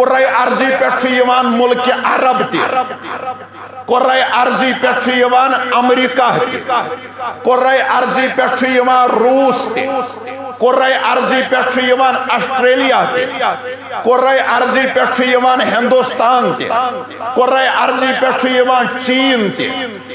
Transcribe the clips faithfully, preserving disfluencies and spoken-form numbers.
کرہ ارضی پٮ۪ٹھ چھُ یِوان مُلکہِ عرب تہِ، کرہ ارضی پٮ۪ٹھ چھُ یِوان امریکہ تہِ، کرہ ارضی پٮ۪ٹھ چھُ یِوان روٗس تہِ، کرہ ارضی پٮ۪ٹھ چھُ یِوان آسٹریلیا تہِ، کرہ ارضی پٮ۪ٹھ چھُ یِوان ہندوستان تہِ، کرہ ارضی پٮ۪ٹھ چھُ یِوان چین تہِ،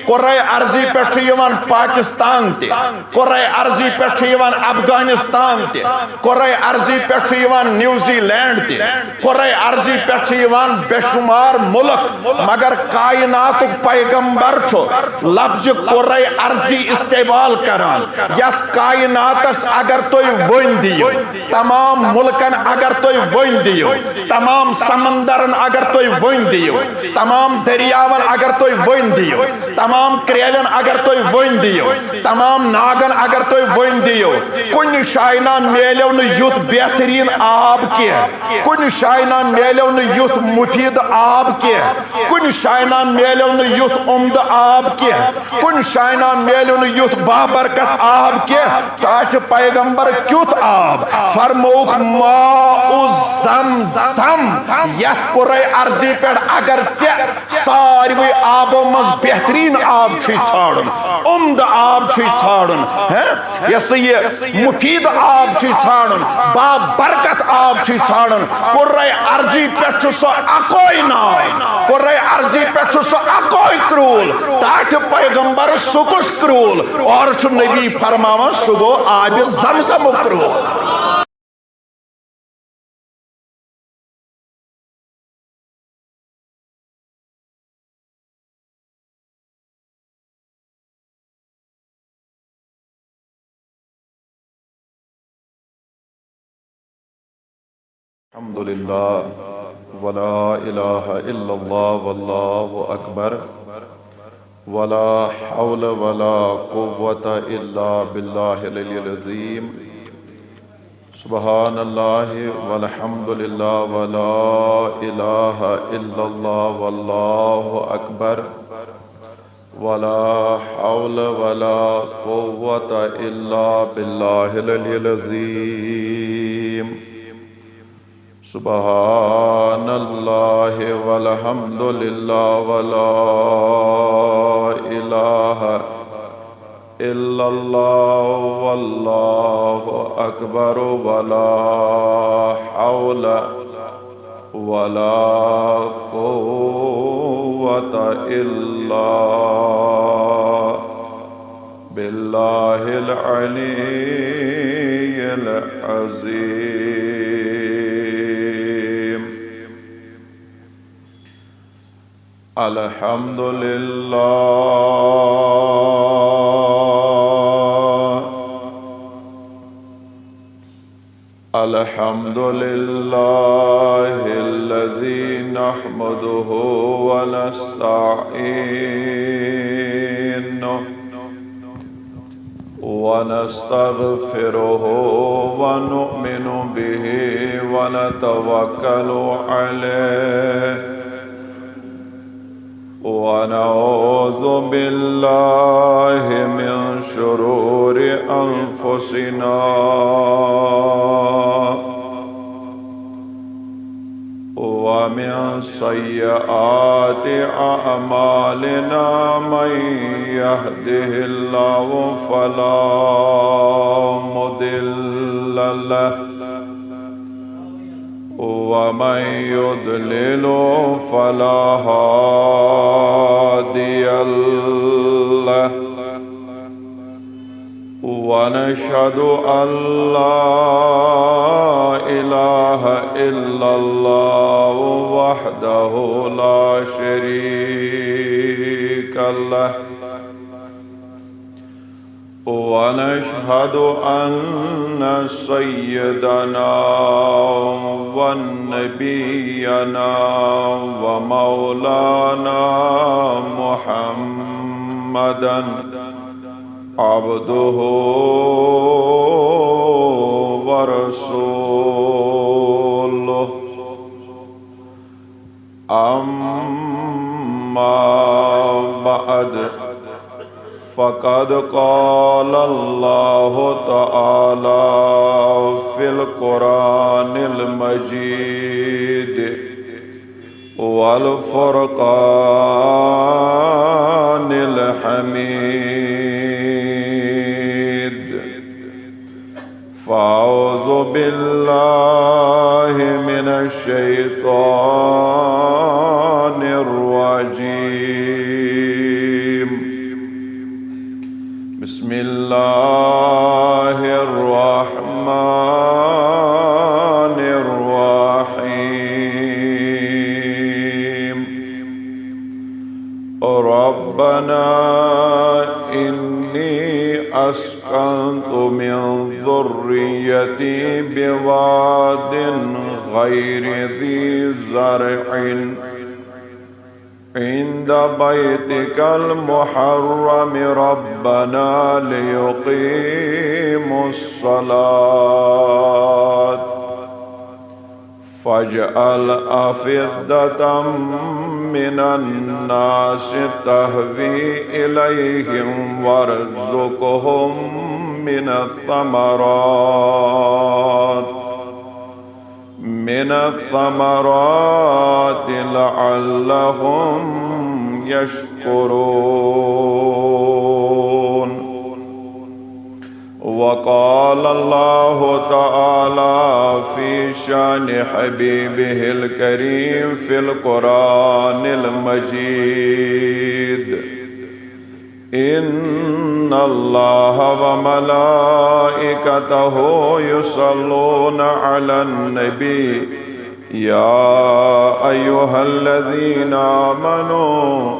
کرہ ارضی پٮ۪ٹھ چھُ یِوان پاکستان تہِ، کرہ ارضی پٮ۪ٹھ چھُ یِوان افغانستان تہِ، کرہ ارضی پٮ۪ٹھ چھُ یِوان نیوزی لینڈ تہِ، کرہ ارضی پٮ۪ٹھ چھِ یِوان بے شمار مُلک، مگر کائناتُک پیغمبر چھُ لفظِ کرہ ارضی استعمال کران۔ یتھ کائناتس اگر تُہۍ ؤنۍ دِیِو، تمام مُلکن اگر تُہۍ ؤنۍ دِیِو، تمام سمندرن اگر تُہۍ ؤنۍ دِیِو، تمام دٔریاون اگر تُہۍ ؤنۍ دِیِو، تمام کرٛیلن اگر تُہۍ ؤنۍ دِیِو، تمام ناگن اگر تُہۍ ؤنۍ دِیِو، کُنہِ جایہِ نہ میلیو نہٕ یُتھ بہتریٖن آب کینٛہہ، کُنہِ جایہِ نہ میلیو نہٕ یُتھ مُفیٖد آب کینٛہہ، کُنہِ جایہِ نہ میلیو نہٕ یُتھ عمدٕ آب کینٛہہ، کُنہِ جایہِ نہ میلیو نہٕ یُتھ بابرکت آب کینٛہہ۔ ٹاٹھہِ پیغمبر کیُتھ آب؟ فرمووُکھ، ماء زمزم، یتھ کرہ ارضی پٮ۪ٹھ اگر ژےٚ ساروٕے آبو منٛز بہتریٖن آب چھُے ژھانڈُن، عمدٕ آب چھُے ژھانڈُن، ہہ؟ یہِ ہسا یہِ مفید آب چھُے ژھانڈُن، بابرکت آب چھُے ژھانڈُن۔ کرہ ارضی پٮ۪ٹھ چھُ سُہ اکوے ناگ، کرہ ارضی پٮ۪ٹھ چھُ سُہ اکوے کرٛوٗل، ٹاٹھہِ پیغمبر سُہ کُس کرٛوٗل؟ اورٕ چھُ نبی فرماوان، سُہ گوٚو آبِ زمزمُک کرٛوٗل۔ الحمد لله، ولا إله إلا الله، والله أكبر، ولا حول ولا قوة إلا بالله العلي العظيم. سبحان الله والحمد لله ولا إله إلا الله والله أكبر، ولا حول ولا قوة إلا بالله العلي العظيم. سبحان الله والحمد لله ولا إله إلا الله والله أكبر، ولا حول ولا قوة إلا بالله العلي العظيم. الحمد لله. الحمد لله الذي نحمده ونستعينه ونستغفره ونؤمن به ونتوكل عليه، ونعوذ بالله من شرور أنفسنا ومن سيئات أعمالنا. من يهده الله فلا مضل له، ومن يضلل فلا هادي له. ونشهد أن لا إله إلا الله وحده لا شريك له، ونشهد أن سيدنا ونبينا ومولانا محمدا عبده ورسوله. أما بعد، فقد قال الله تعالى في القرآن المجيد: والفرقان الحميد. فأعوذ بالله من الشيطان الرجيم. بسم الله الرحمن الرحيم. ربنا إني أسكنت من ذريتي بواد غير ذي زرع عند بيتك المحرم ربنا ليقيموا الصلاة فاجعل أفئدة من الناس تهوي إليهم وارزقهم من الثمرات من الثمرات لعلهم يشكرون. وقال الله تعالى في شأن حبيبه الكريم في القرآن المجيد: إن الله وملائكته يصلون على النبي، يا أيها الذين آمنوا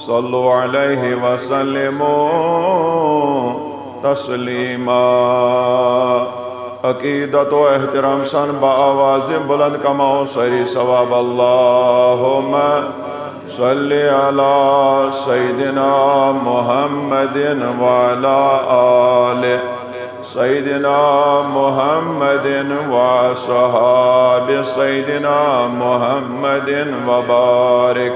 صلوا عليه وسلموا تسليما. عقیدت و احترام سان با آواز بلند کماؤ سٲری ثواب۔ اللهم صل على سيدنا محمد وعلى آل سيدنا محمد وأصحاب سيدنا محمد وبارك.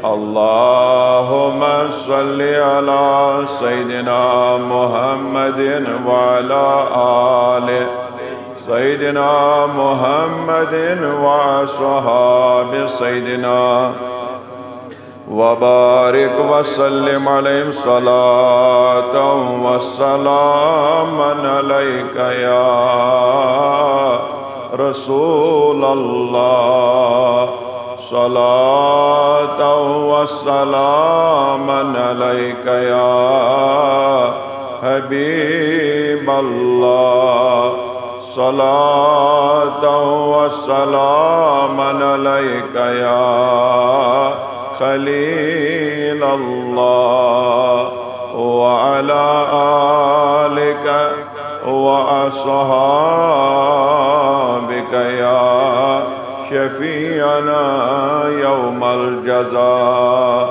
اللهم صل على سيدنا محمد وعلى آل سيدنا محمد وأصحاب سيدنا وبارك وسلم عليهم صلاة وسلاما عليك يا رسول الله، صلاة وسلاما عليك يا حبيب الله، صلاة وسلاما عليك يا خليل الله، وعلى آلك وأصحابك يا شفيعنا يوم الجزاء.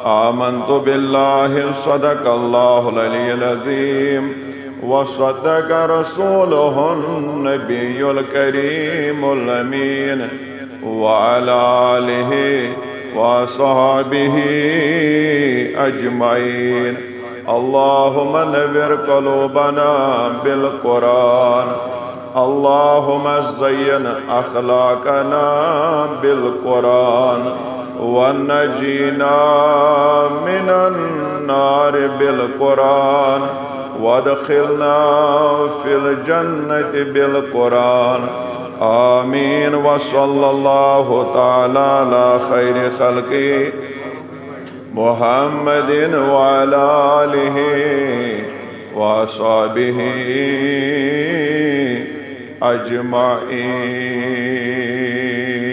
آمنت بالله، صدق الله العلي العظيم، وصدق رسوله النبي الكريم الأمين، وعلى آله وأصحابه أجمعين. اللهم نور قلوبنا بالقرآن، اللهم زين أخلاقنا بالقرآن، ونجينا من النار بالقرآن، وادخلنا في الجنة بالقرآن. آمين. وصلى الله تعالى على خير خلقه محمد وعلى آله وأصحابه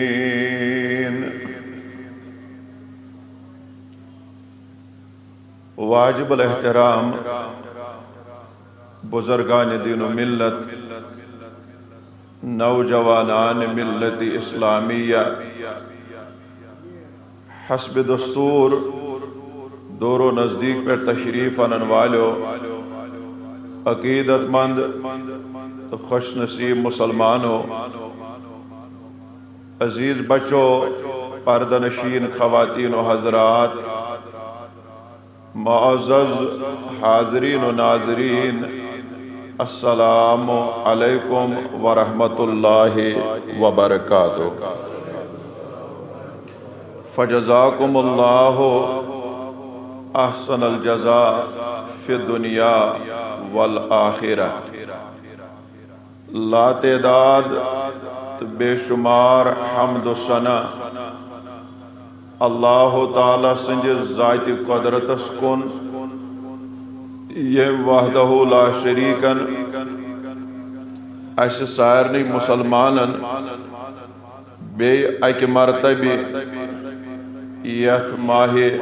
أجمعين. واجب الاحترام بزرگان دین و ملت، نوجوانان ملت اسلامیہ، حسب دستور دور و نزدیک پہ تشریف انن والو، عقیدت مند تو خوش نصیب مسلمانو، عزیز بچو، پردہ نشین خواتین و حضرات، معزز حاضرین و ناظرین، السلام علیکم ورحمۃ اللہ وبرکاتہ۔ فجزاکم اللہ احسن الجزاء فی الدنیا والآخرہ۔ لا تعداد تہٕ بے شمار حمد و ثنا اللہ تعالیٰ سٕنٛدِ ذاتِ قۄدرتس کُن، ییٚمۍ وحدہ لا شریکن اسہِ سارنٕے مسلمانن بیٚیہِ اکہِ مرتبہِ یتھ ماہِ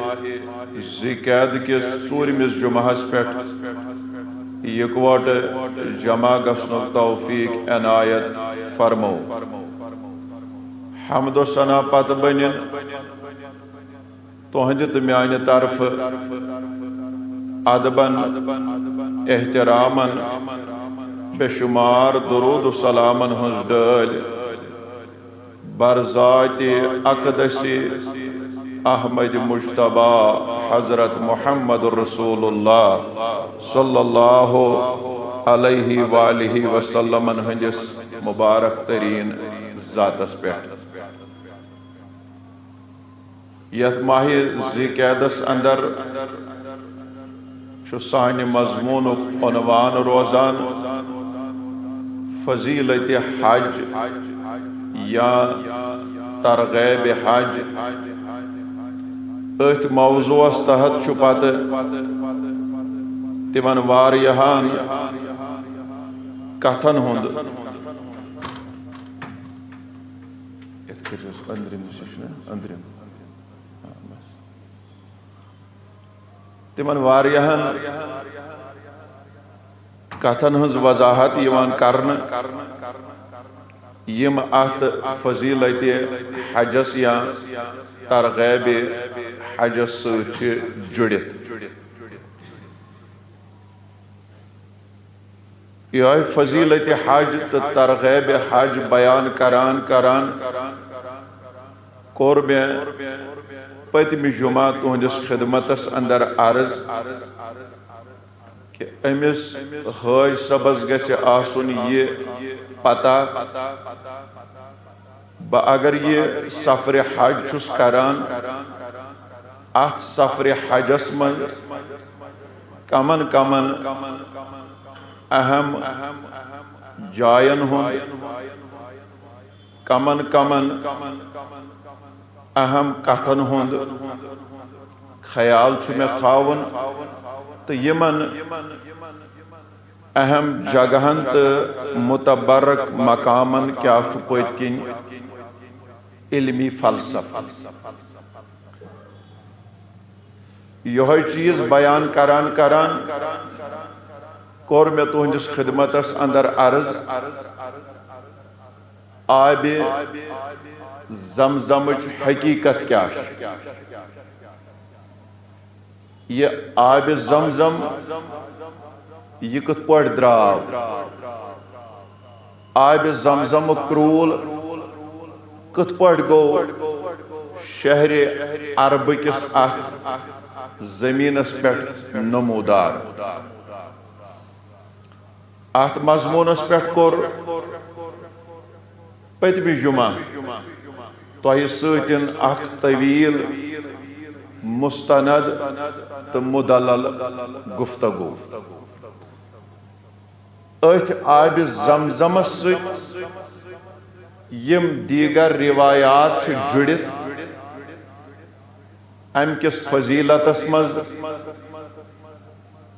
ذی قعدہ کِس ژوٗرمِس جمعہس پٮ۪ٹھ یکوٹہٕ جمع گژھنُک توفیق عنایت فرموو۔ حمد و ثنا پتہٕ بنِن تُہنٛدِ تہٕ میانہِ طرفہٕ ادبن، احترامن، بے شمار درود و سلامن ہٕنٛز ڈٲلۍ بر ذاتِ اقدس احمد مجتبیٰ حضرت محمد رسول اللہ صلی اللہ علیہ وآلہ وسلمن ہٕنٛدِس مبارک ترین ذاتس پٮ۪ٹھ۔ یتھ ماہِ ذی قعدس اندر چھُ سانہِ مضموٗنُک عنوان روزان فضیلت حج یا ترغیب حج۔ أتھۍ موضوعس تحت چھُ پتہٕ تِمن واریاہن کتھن ہُنٛد یتھ کٔرۍزیوس أنٛدرِم، یُس یہِ چھُنہ أنٛدرِم۔ آ، بس۔ تِمن واریاہن کتھن ہٕنٛز وضاحت یِوان کرنہٕ، یِم اتھ فضیلت حجس یا ترغیب حجس سۭتۍ چھِ جُڑِتھ۔ یہے فضیلت حج تہٕ ترغیب حج بیان کران کران کوٚر مےٚ پٔتمہِ جمعہ تُہنٛدِس خدمتس اندر عرض کہ أمِس حٲج صٲبس گژھِ آسُن یہِ پتہ، بہٕ اگر یہِ سفرِ حج چھُس کران، اتھ سفرِ حجس منٛز کمن کمن اہم جاین ہُنٛد، کمن کمن اہم کتھن ہُنٛد خیال چھُ مےٚ تھاوُن تہٕ یِمن اہم جگہن تہٕ متبرک مقامن کیٛاہ چھُ پٔتۍ کِنۍ علمی فلسفہٕ۔ یہے چیز بیان کران کران کوٚر مےٚ تُہنٛدِس خدمتس اندر عرض، آبِ زمزمٕچ حقیقت کیٛاہ چھِ؟ یہِ آبِ زمزم، یہِ کِتھ پٲٹھۍ درٛاو؟ آبِ زمزمُک کرٛوٗل کِتھ پٲٹھۍ گوٚو شہرِ عربہٕ کِس اتھ زمینس پٮ۪ٹھ نمودار؟ اتھ مضمونس پٮ۪ٹھ کوٚر پٔتمہِ جمعہ تۄہہِ سۭتۍ اکھ طویل، مستند تہٕ مدلل گفتگو۔ أتھۍ آبِ زمزمس سۭتۍ یِم دیگر روایات چھِ جُڑِتھ، امہِ کِس فضیلتس منٛز،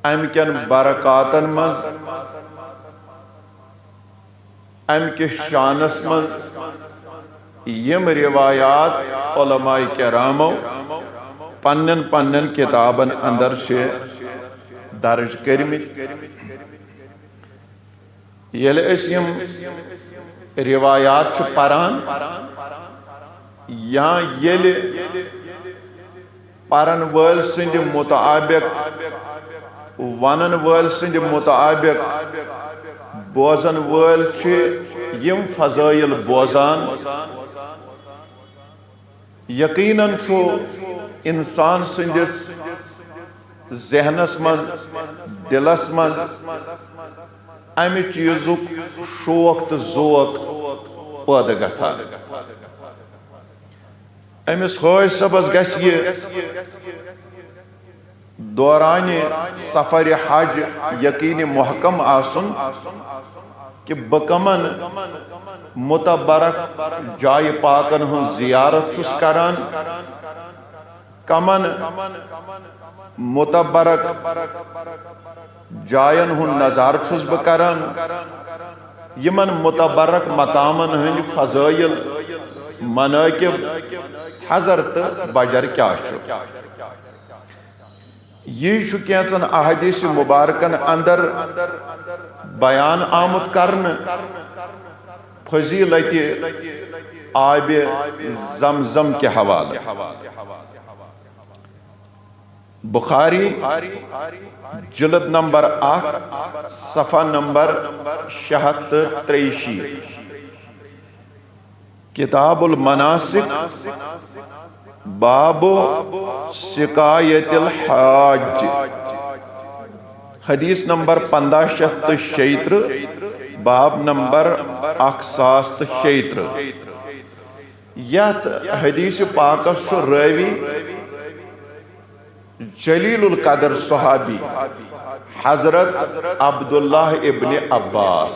امہِ کٮ۪ن برکاتن منٛز، امہِ کِس شانس منٛز یِم روایات علماء کرامو پننٮ۪ن پننٮ۪ن کتابن اندر چھِ درج کٔرمٕتۍ۔ ییٚلہِ أسۍ یِم روایات چھِ پران یا ییٚلہِ پرن وٲلۍ سٕنٛدِ مطابق، ونن وٲلۍ سٕنٛدِ مطابق بوزن وٲلۍ چھِ یِم فضٲیل بوزان، یقیناً چھُ انسان سٕنٛدِس ذہنس منٛز، دلس منٛز امہِ چیزُک شوق تہٕ ذوق پٲدٕ گژھان۔ أمِس حٲج صٲبس گژھِ یہِ دورانِ سفرِ حج یقینِ محکم آسُن کہِ بہٕ کمن متبرک جایہِ پاکن ہٕنٛز زیارت چھُس کران، کمن متبرک جاین ہُنٛد نظارٕ چھُس بہٕ کران، یِمن متبرک مقامن ہٕنٛدۍ فضٲیل، منٲقب، تھزر تہٕ بجر کیٛاہ چھُ۔ یی چھُ کینٛژن احادیث مبارکن اندر بیان آمُت کرنہٕ فضیلتِ آبِ زمزم کہِ حوالہٕ۔ بخاری، جلد نمبر اکھ، صفحہ نمبر شےٚ ہتھ تہٕ ترٛیہِ شیٖتھ۔ کتاب المناسک، باب سقایت الحاج، حدیث نمبر پندہ شیتھ تہٕ شیٚیہِ ترٕہ، باب نمبر اکھ ساس تہٕ شیٚیہِ ترٕہ۔ یتھ حدیث پاکس چھُ راوی جلیل القدر صحابی حضرت عبداللہ ابن عباس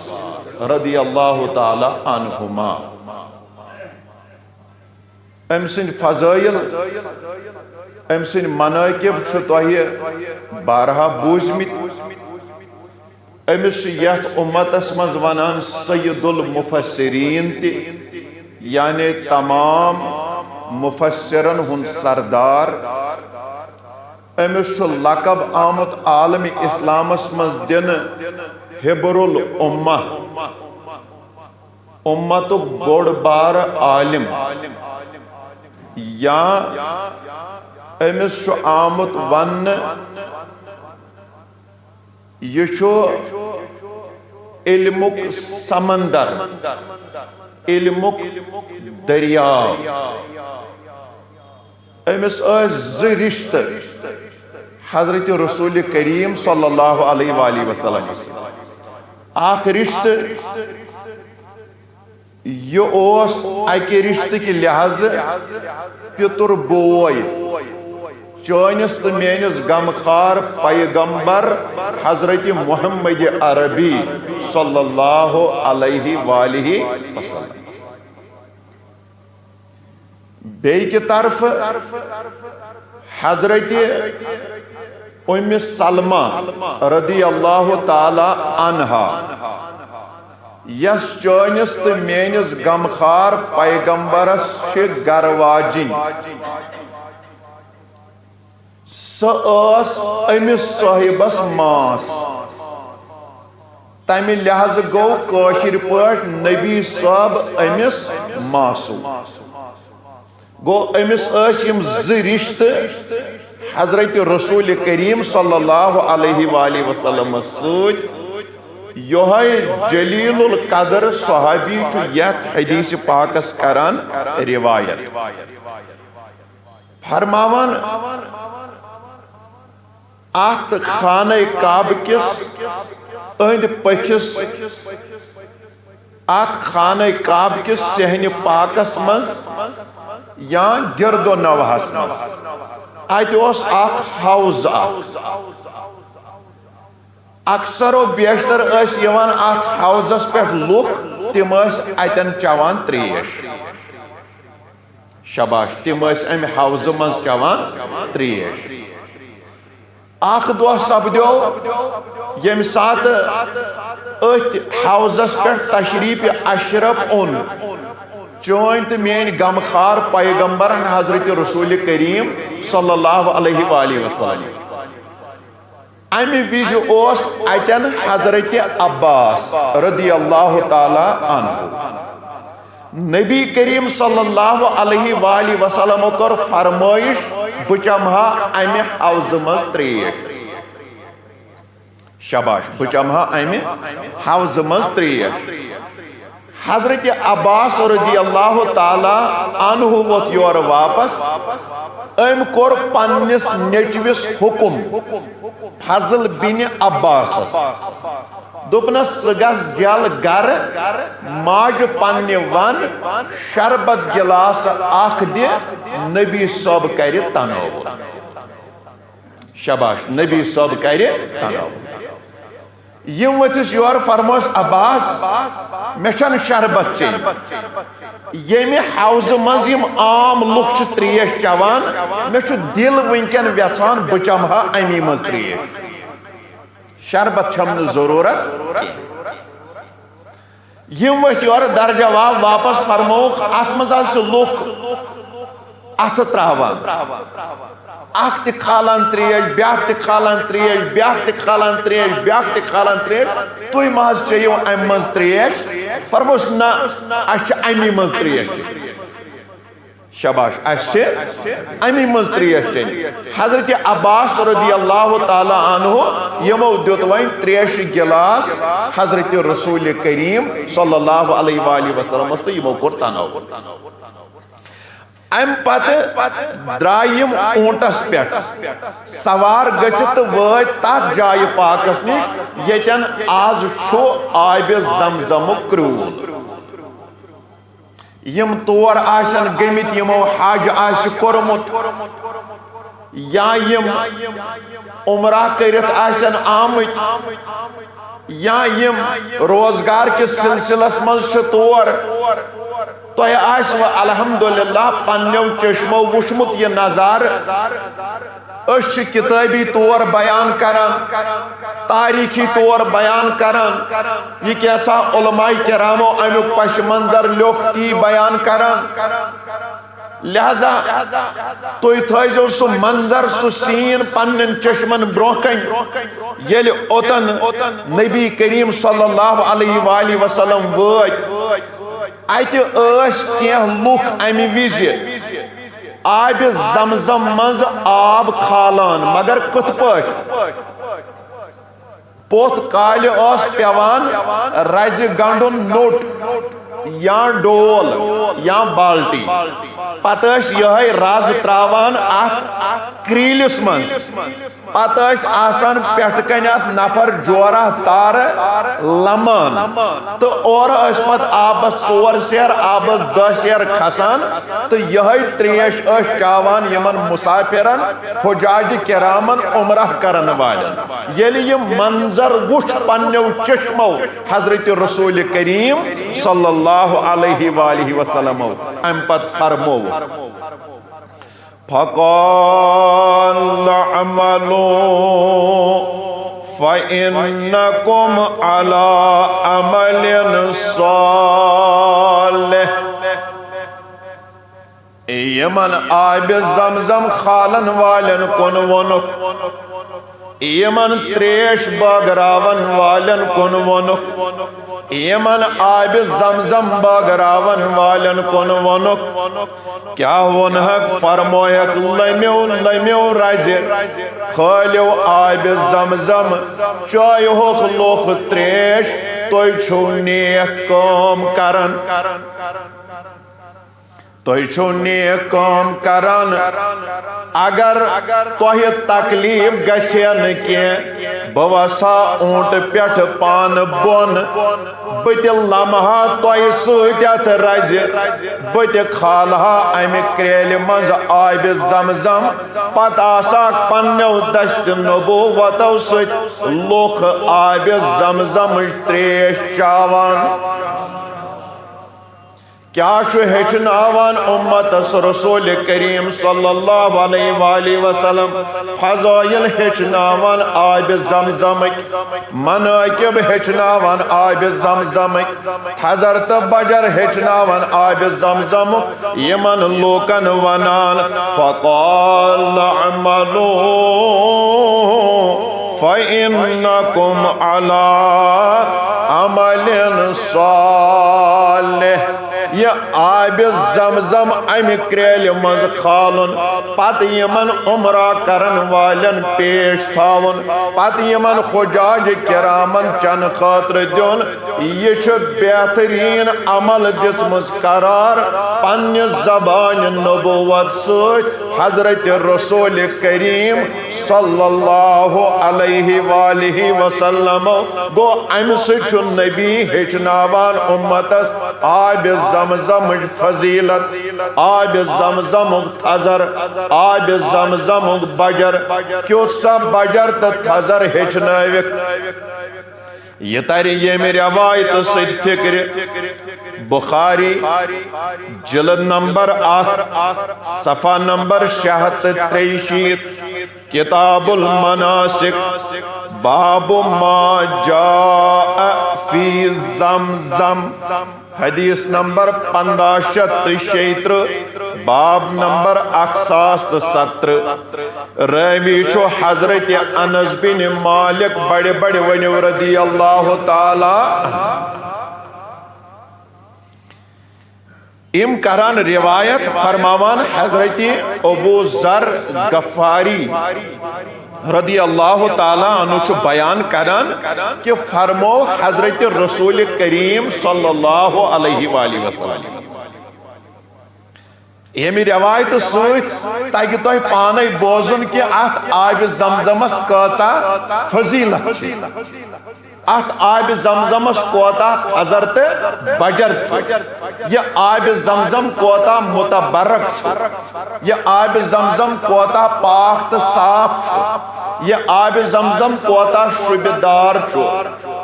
رضی اللہ تعالی عنہما۔ أمۍ سٕنٛدۍ فضٲیل، أمۍ سٕنٛدۍ مناقب چھِ تۄہہِ بارہا بوٗزمٕتۍ۔ أمِس چھِ یتھ امتس منٛز ونان سید المفسرین تہِ، یعنی تمام مفسرن ہُنٛد سردار۔ أمِس چھُ لقب آمُت عالم اسلامس منٛز دِنہٕ حبر الامہ، امتُک بوٚڑ بارٕ عالم، یا أمِس چھُ آمُت وننہٕ یہِ چھُ علمُک سمندر، علمُک دٔریاو۔ أمِس ٲسۍ زٕ رِشتہٕ حضرت رسول کریم صلی اللہ علیہ وآلہ وسلم۔ اکھ رِشتہٕ یہِ اوس اکہِ رِشتہٕ کہِ لحاظہٕ پِتُر بوے چٲنِس تہٕ میٲنِس غمخار پیغمبر حضرت محمد عربی صلی اللہ علیہ وآلہ وسلم۔ بیٚیہِ کہِ طرفہٕ حضرت ام سلمہ رضی اللہ تعالی عنہا، یس چٲنِس تہٕ میٲنِس غمخار پیغمبرس چھِ گرٕ واجِنۍ، سۄ ٲس أمِس صٲحبس ماس۔ تمہِ لحاظہٕ گوٚو کٲشِر پٲٹھۍ نبی صٲب أمِس ماسوٗ۔ گوٚو، أمِس ٲسۍ یِم زٕ رِشتہٕ حضرت رسول کریم صلی اللہ علیہ وآلہ وسلمس سۭتۍ۔ یۄہے جلیل القدر صحابی چھُ یتھ حدیث پاکس کران روایت۔ فرماوان، اتھ خانہ کعبہ کِس أنٛدۍ پٔکھِس، اتھ خانہ کعبہ کِس صحنِ پاکس منٛز یا گرد و نواحس منٛز، اتہِ اوس اکھ حوض اکھ۔ اکثر و بیشتر ٲسۍ یِوان اتھ حوضس پٮ۪ٹھ لُکھ، تِم ٲسۍ اتٮ۪ن چٮ۪وان تریش۔ شاباش، تِم ٲسۍ امہِ حوضہٕ منٛز چٮ۪وان تریش۔ اکھ دۄہ سپدیو، ییٚمہِ ساتہٕ أتھۍ حوضس پٮ۪ٹھ تشریف اشرف اوٚن چٲنۍ تہٕ میٲنۍ غمخار پیغمبرن حضرت رسول کریم صلی اللہ علیہ وآلہ وسلم۔ امہِ وِزِ اوس اتٮ۪ن حضرت عباس رضی اللہ تعالی عنہ۔ نبی کریم صلی اللہ علیہ وآلہ وسلم کٔر فرمٲیش، بہٕ چمہٕ ہا امہِ حوضہٕ منٛز تریش۔ شاباش، بہٕ چمہٕ ہا امہِ حوضہٕ منٛز تریش۔ حضرت عباس رضی اللہ تعالی عنہ ووت یورٕ واپس۔ أمۍ کوٚر پننِس نیٚچوِس حکم، فضل بن عباسس، دوٚپنس، "ژٕ گژھ جل گرٕ، ماجہِ پننہِ ون، شربت گلاسہٕ اکھ دِ، نبی صٲب کرِ تناوُل۔" شاباش، نبی صٲب کرِ تناوُل۔ یِم ؤتھِس یورٕ، فرموس، "عباس، مےٚ چھَنہٕ شربت چیٚنۍ۔" ییٚمہِ حوضہٕ منٛز یِم عام لُکھ چھِ ترٛیش چٮ۪وان، مےٚ چھُ دِل وٕنکٮ۪ن وٮ۪ژھان بہٕ چٮ۪مہٕ ہا اَمی منٛز ترٛیش۔ شربت چھَم نہٕ ضروٗرت کینٛہہ۔ یِم ؤتھۍ یورٕ، در جواب واپس، فرمووُکھ، "اَتھ منٛز حظ چھِ لُکھ اَتھٕ ترٛاوان۔ اَکھ تہِ کھالان ترٛیش، بیٛاکھ تہِ کھالان ترٛیش، بیٛاکھ تہِ کھالان ترٛیش، بیٛاکھ تہِ کھالان ترٛیش۔ تُہۍ ما حظ چیٚیِو اَمہِ منٛز ترٛیش؟" فرمووُس، "نہ، اَسہِ چھِ اَمی منٛز ترٛیش چیٚنۍ۔" شاباش، اَسہِ چھِ اَمی منٛز ترٛیش چیٚنۍ۔ حضرت عباس رضی اللہ تعالیٰ عنہ، یِمو دیُت وۄنۍ ترٛیشہِ گِلاس حضرت رسول کریم صلی اللہ علیہ وآلہ وسلمس تہٕ یِمو کوٚر تناوُل۔ اَمہِ پتہٕ درٛاے یِم اوٗنٹس پٮ۪ٹھ سوار گٔژھِتھ تہٕ وٲتۍ تتھ جایہِ پاکس نِش، ییٚتٮ۪ن آز چھُ آبِ زمزمُک کرٛوٗل۔ یِم تور آسن گٔمٕتۍ، یِمو حج آسہِ کوٚرمُت، یا یِم عمرہ کٔرِتھ آسن آمٕتۍ، یا یِم روزگار کِس سلسلس منٛز چھِ تور، تۄہہِ آسِوٕ الحمدللہ پننیو چشمو وُچھمُت یہِ نظارٕ۔ أسۍ چھِ کِتٲبی طور بیان کران، تاریخی طور بیان کران، یہِ کینٛژھا علماء کرامو امیُک پس منظر لیوٚکھ تی بیان کران۔ لہذا تُہۍ تھٲیزیو سُہ منظر، سُہ سین پننٮ۪ن چشمن برونٛہہ کنہِ، ییٚلہِ اوٚتن نبی کریم صلی اللہ علیہ وآلہ وسلم وٲتۍ۔ اتہِ ٲسۍ کینٛہہ لُکھ امہِ وِزِ آبِ زمزم منٛز آب کھالان، مگر کِتھ پٲٹھۍ؟ پوٚتھ کالہِ ٲس پٮ۪وان رزِ گنٛڈُن نوٚٹ یا ڈول یا بالٹی۔ پتہٕ ٲسۍ یِہوٚے رز ترٛاوان اتھ کرٛیٖلِس منٛز۔ پتہٕ ٲسۍ آسان پٮ۪ٹھٕ کنہِ اتھ نفر جورہ تارٕ لمان تہٕ اورٕ ٲسۍ پتہٕ آبس ژور سیر، آبس دہ سیر کھسان تہٕ یِہوٚے ترٛیش ٲسۍ چاوان یِمن مسافرن، حجاج کرامن، عمرہ کرن والٮ۪ن۔ ییٚلہِ یہِ منظر وُچھ پننیو چشمو حضرت رسول کریم صلی اللہ علیہ وآلہ وسلمو، امہِ پتہٕ فرموو، فقال اعملوا فإنكم على عمل صالح۔ یِمن آبِ زمزم کھالن والٮ۪ن کُن ووٚنُکھ، یِمن ترٛیش بٲگراون والٮ۪ن کُن ووٚنُکھ، یِمن آبِ زمزم بٲگراون والٮ۪ن کُن ووٚنُکھ۔ کیٛاہ ووٚنہکھ؟ فرمووہکھ، لٔمِو، لٔمِو رزِ، کھٲلِو آبِ زمزم، چٲیہوکھ لوٗکھ ترٛیش، تُہۍ چھِو نیک کٲم کران۔ تُہۍ چھِو نیک کٲم کران۔ اگر تۄہہِ تکلیف گژھِ ہے نہٕ کینٛہہ، بہٕ وسہٕ ہا اوٗنٹہٕ پٮ۪ٹھٕ پانہٕ بۄن، بہٕ تہِ لمہٕ ہا تۄہہِ سۭتۍ اتھ رزِ، بہٕ تہِ کھالہٕ ہا امہِ کرٛیلہِ منٛز آبِ زمزم، پتہٕ آسہٕ ہاکھ پننیو دشت نبوتو سۭتۍ لوٗکھ آبِ زمزمٕچ ترٛیش چاوان۔ کیٛاہ چھُ ہیٚچھناوان اُمتس رسول کریم صلی اللہ علیہ وآلہ وسلم؟ فضائل ہیٚچھناوان آبِ زمزمٕکۍ، مناقب ہیٚچھناوان آبِ زمزمٕکۍ، تھزر تہٕ بجر ہیٚچھناوان آبِ زمزمُک، یِمن لوٗکن ونان، فقال اعملوا فإنكم على عمل صالح۔ یہِ آبِ زمزم امہِ کرٛیلہِ منٛز کھالُن، پتہٕ یِمن عمرہ کرن والٮ۪ن پیش تھاوُن، پتہٕ یِمن حجاج کرامن چنہٕ خٲطرٕ دیُن، یہِ چھُ بہتریٖن عمل دِژمٕژ قرار پننہِ زبانہِ نبوت سۭتۍ۔ حضرت رسول کریم صلی اللہ علیہ وآلہ وسلم گو، امہ سۭتۍ چھُ نبی ہیٚچھناوان امتس آب زمزمٕچ فضیلت، آب زمزمُک تھزر، آب زمزمُک بجر۔ کیُتھ سا بجر تہٕ تھزر ہیٚچھنٲوِکھ۔ یہ ترِ ییٚمہِ روایتہٕ سۭتۍ فکرِ۔ بخاری، جلد نمبر اکھ، صفحہ نمبر شےٚ ہتھ تہٕ ترٛیہِ شیٖتھ، کتاب المناسک، باب ما جاء فی زمزم۔ حدیث نمبر پندہ شیتھ تہٕ شیٚیہِ ترٕہ، باب نمبر اکھ ساس تہٕ سترٕہ۔ راوی چھُ حضرت انس بن مالک، بڑِ بڑِ ؤنِو رضی اللہ تعالی۔ ام کران روایت فرماوان حضرت ابو ذر غفاری رضی اللہ تعالی عنہ چھُ بیان کران کہ فرمو حضرت رسول کریم صلی اللہ علیہ وآلہ وسلم۔ ییٚمہِ روایتہٕ سۭتۍ تگہِ تۄہہِ پانے بوزُن کہ اتھ آبِ زمزمس کۭژاہ فضیلت چھِ۔ اتھ آبِ زمزمس کوتاہ تھزر تہٕ بجر چھُ۔ یہِ آبِ زمزم کوتاہ متبرک چھُ۔ یہِ آبِ زمزم کوتاہ پاک تہٕ صاف چھُ۔ یہِ آبِ زمزم کوتاہ شوٗبہِ دار چھُ۔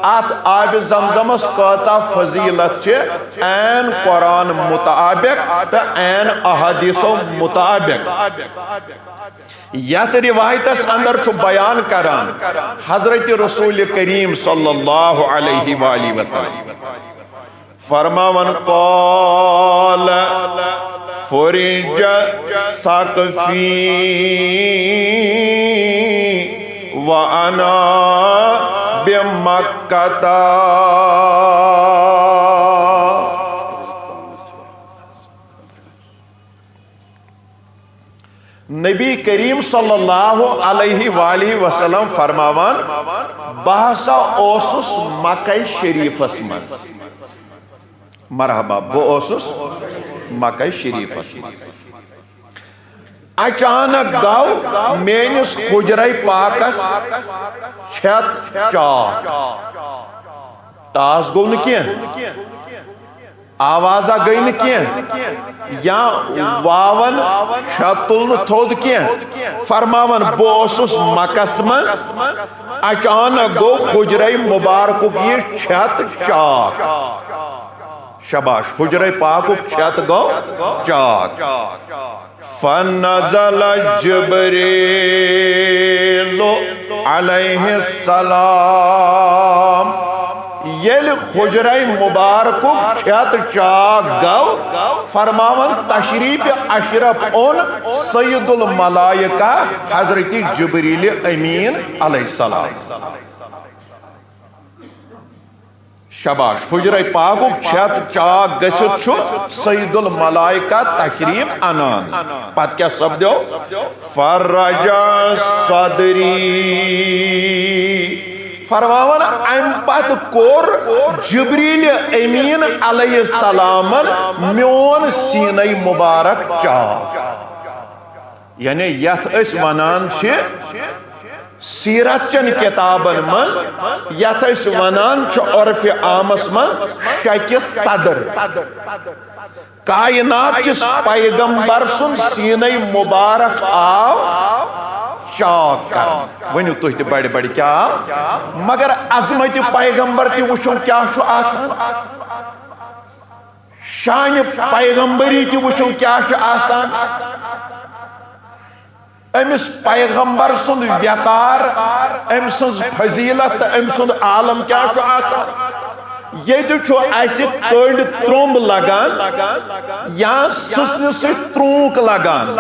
اتھ آبِ زمزمس کۭژاہ فضیلت چھِ، عین قرآن مطابق تہٕ عین احادیثو مطابق۔ یتھ روایتس اندر چھُ بیان کران حضرت رسول کریم صلی اللہ علیہ وآلہ وسلم فرماوان، قال فرج سقفی وانا بمکہ۔ نبی کریم صلی اللہ علیہ وآلہ وسلم فرماوان، بہٕ ہسا اوسُس مکہ شریفس منٛز۔ مرحبا، بہٕ اوسُس مکہ شریفس منٛز۔ اچانک گوٚو میٲنِس حجرے پاکس چھت چاک۔ ٹاس گوٚو نہٕ کینٛہہ۔ آوازہ گٔے نہٕ کینٛہہ یا واون چھت تُل نہٕ تھوٚد کینٛہہ۔ فرماوان، بہٕ اوسُس مکس منٛز، اچانک گوٚو حجرے مبارکُک یہِ چھت چاک۔ شاباش، حجرے پاکُک چھت گوٚو چاک۔ فنزل جبریل علیہ السلام۔ ییٚلہِ حجرے مبارکُک چھت چاک گوٚو، فرماوان تشریف اشرف اوٚن سید الملائکہ حضرت جبریل امین علیہ السلام۔ شاباش، حجرے پاکُک چھت چاک گٔژھِتھ چھُ سید الملائکہ تشریف انان۔ پتہٕ کیٛاہ سپدیو؟ فرج صدری۔ فرماوان، امہِ پتہٕ کوٚر جبریل امین علیہ السلامن میون سینہ مبارک چاک۔ یعنی یتھ أسۍ ونان چھِ سیرت چن کتابن منٛز، یتھ أسۍ ونان چھِ عرف عامس منٛز شکہِ صدر۔ کائنات کِس پیغمبر سُنٛد سینہ مبارک آو چاک کرنہٕ۔ ؤنِو تُہۍ تہِ بڑِ بڑِ کیٛاہ آو؟ مگر عظمت پیغمبر تہِ وٕچھو کیٛاہ چھُ آسان۔ شانِ پیغمبری تہِ وٕچھو کیٛاہ چھُ آسان۔ أمِس پیغمبر سُنٛد وقار، أمۍ سٕنٛز فضیلت تہٕ أمۍ سُنٛد عالم کیٛاہ چھُ آسان۔ ییٚتہِ چھُ اَسہِ کٔنٛڈۍ ترٛوٚمب لگان یا سٕژنہِ سۭتۍ ترٛوٗنٛک لگان۔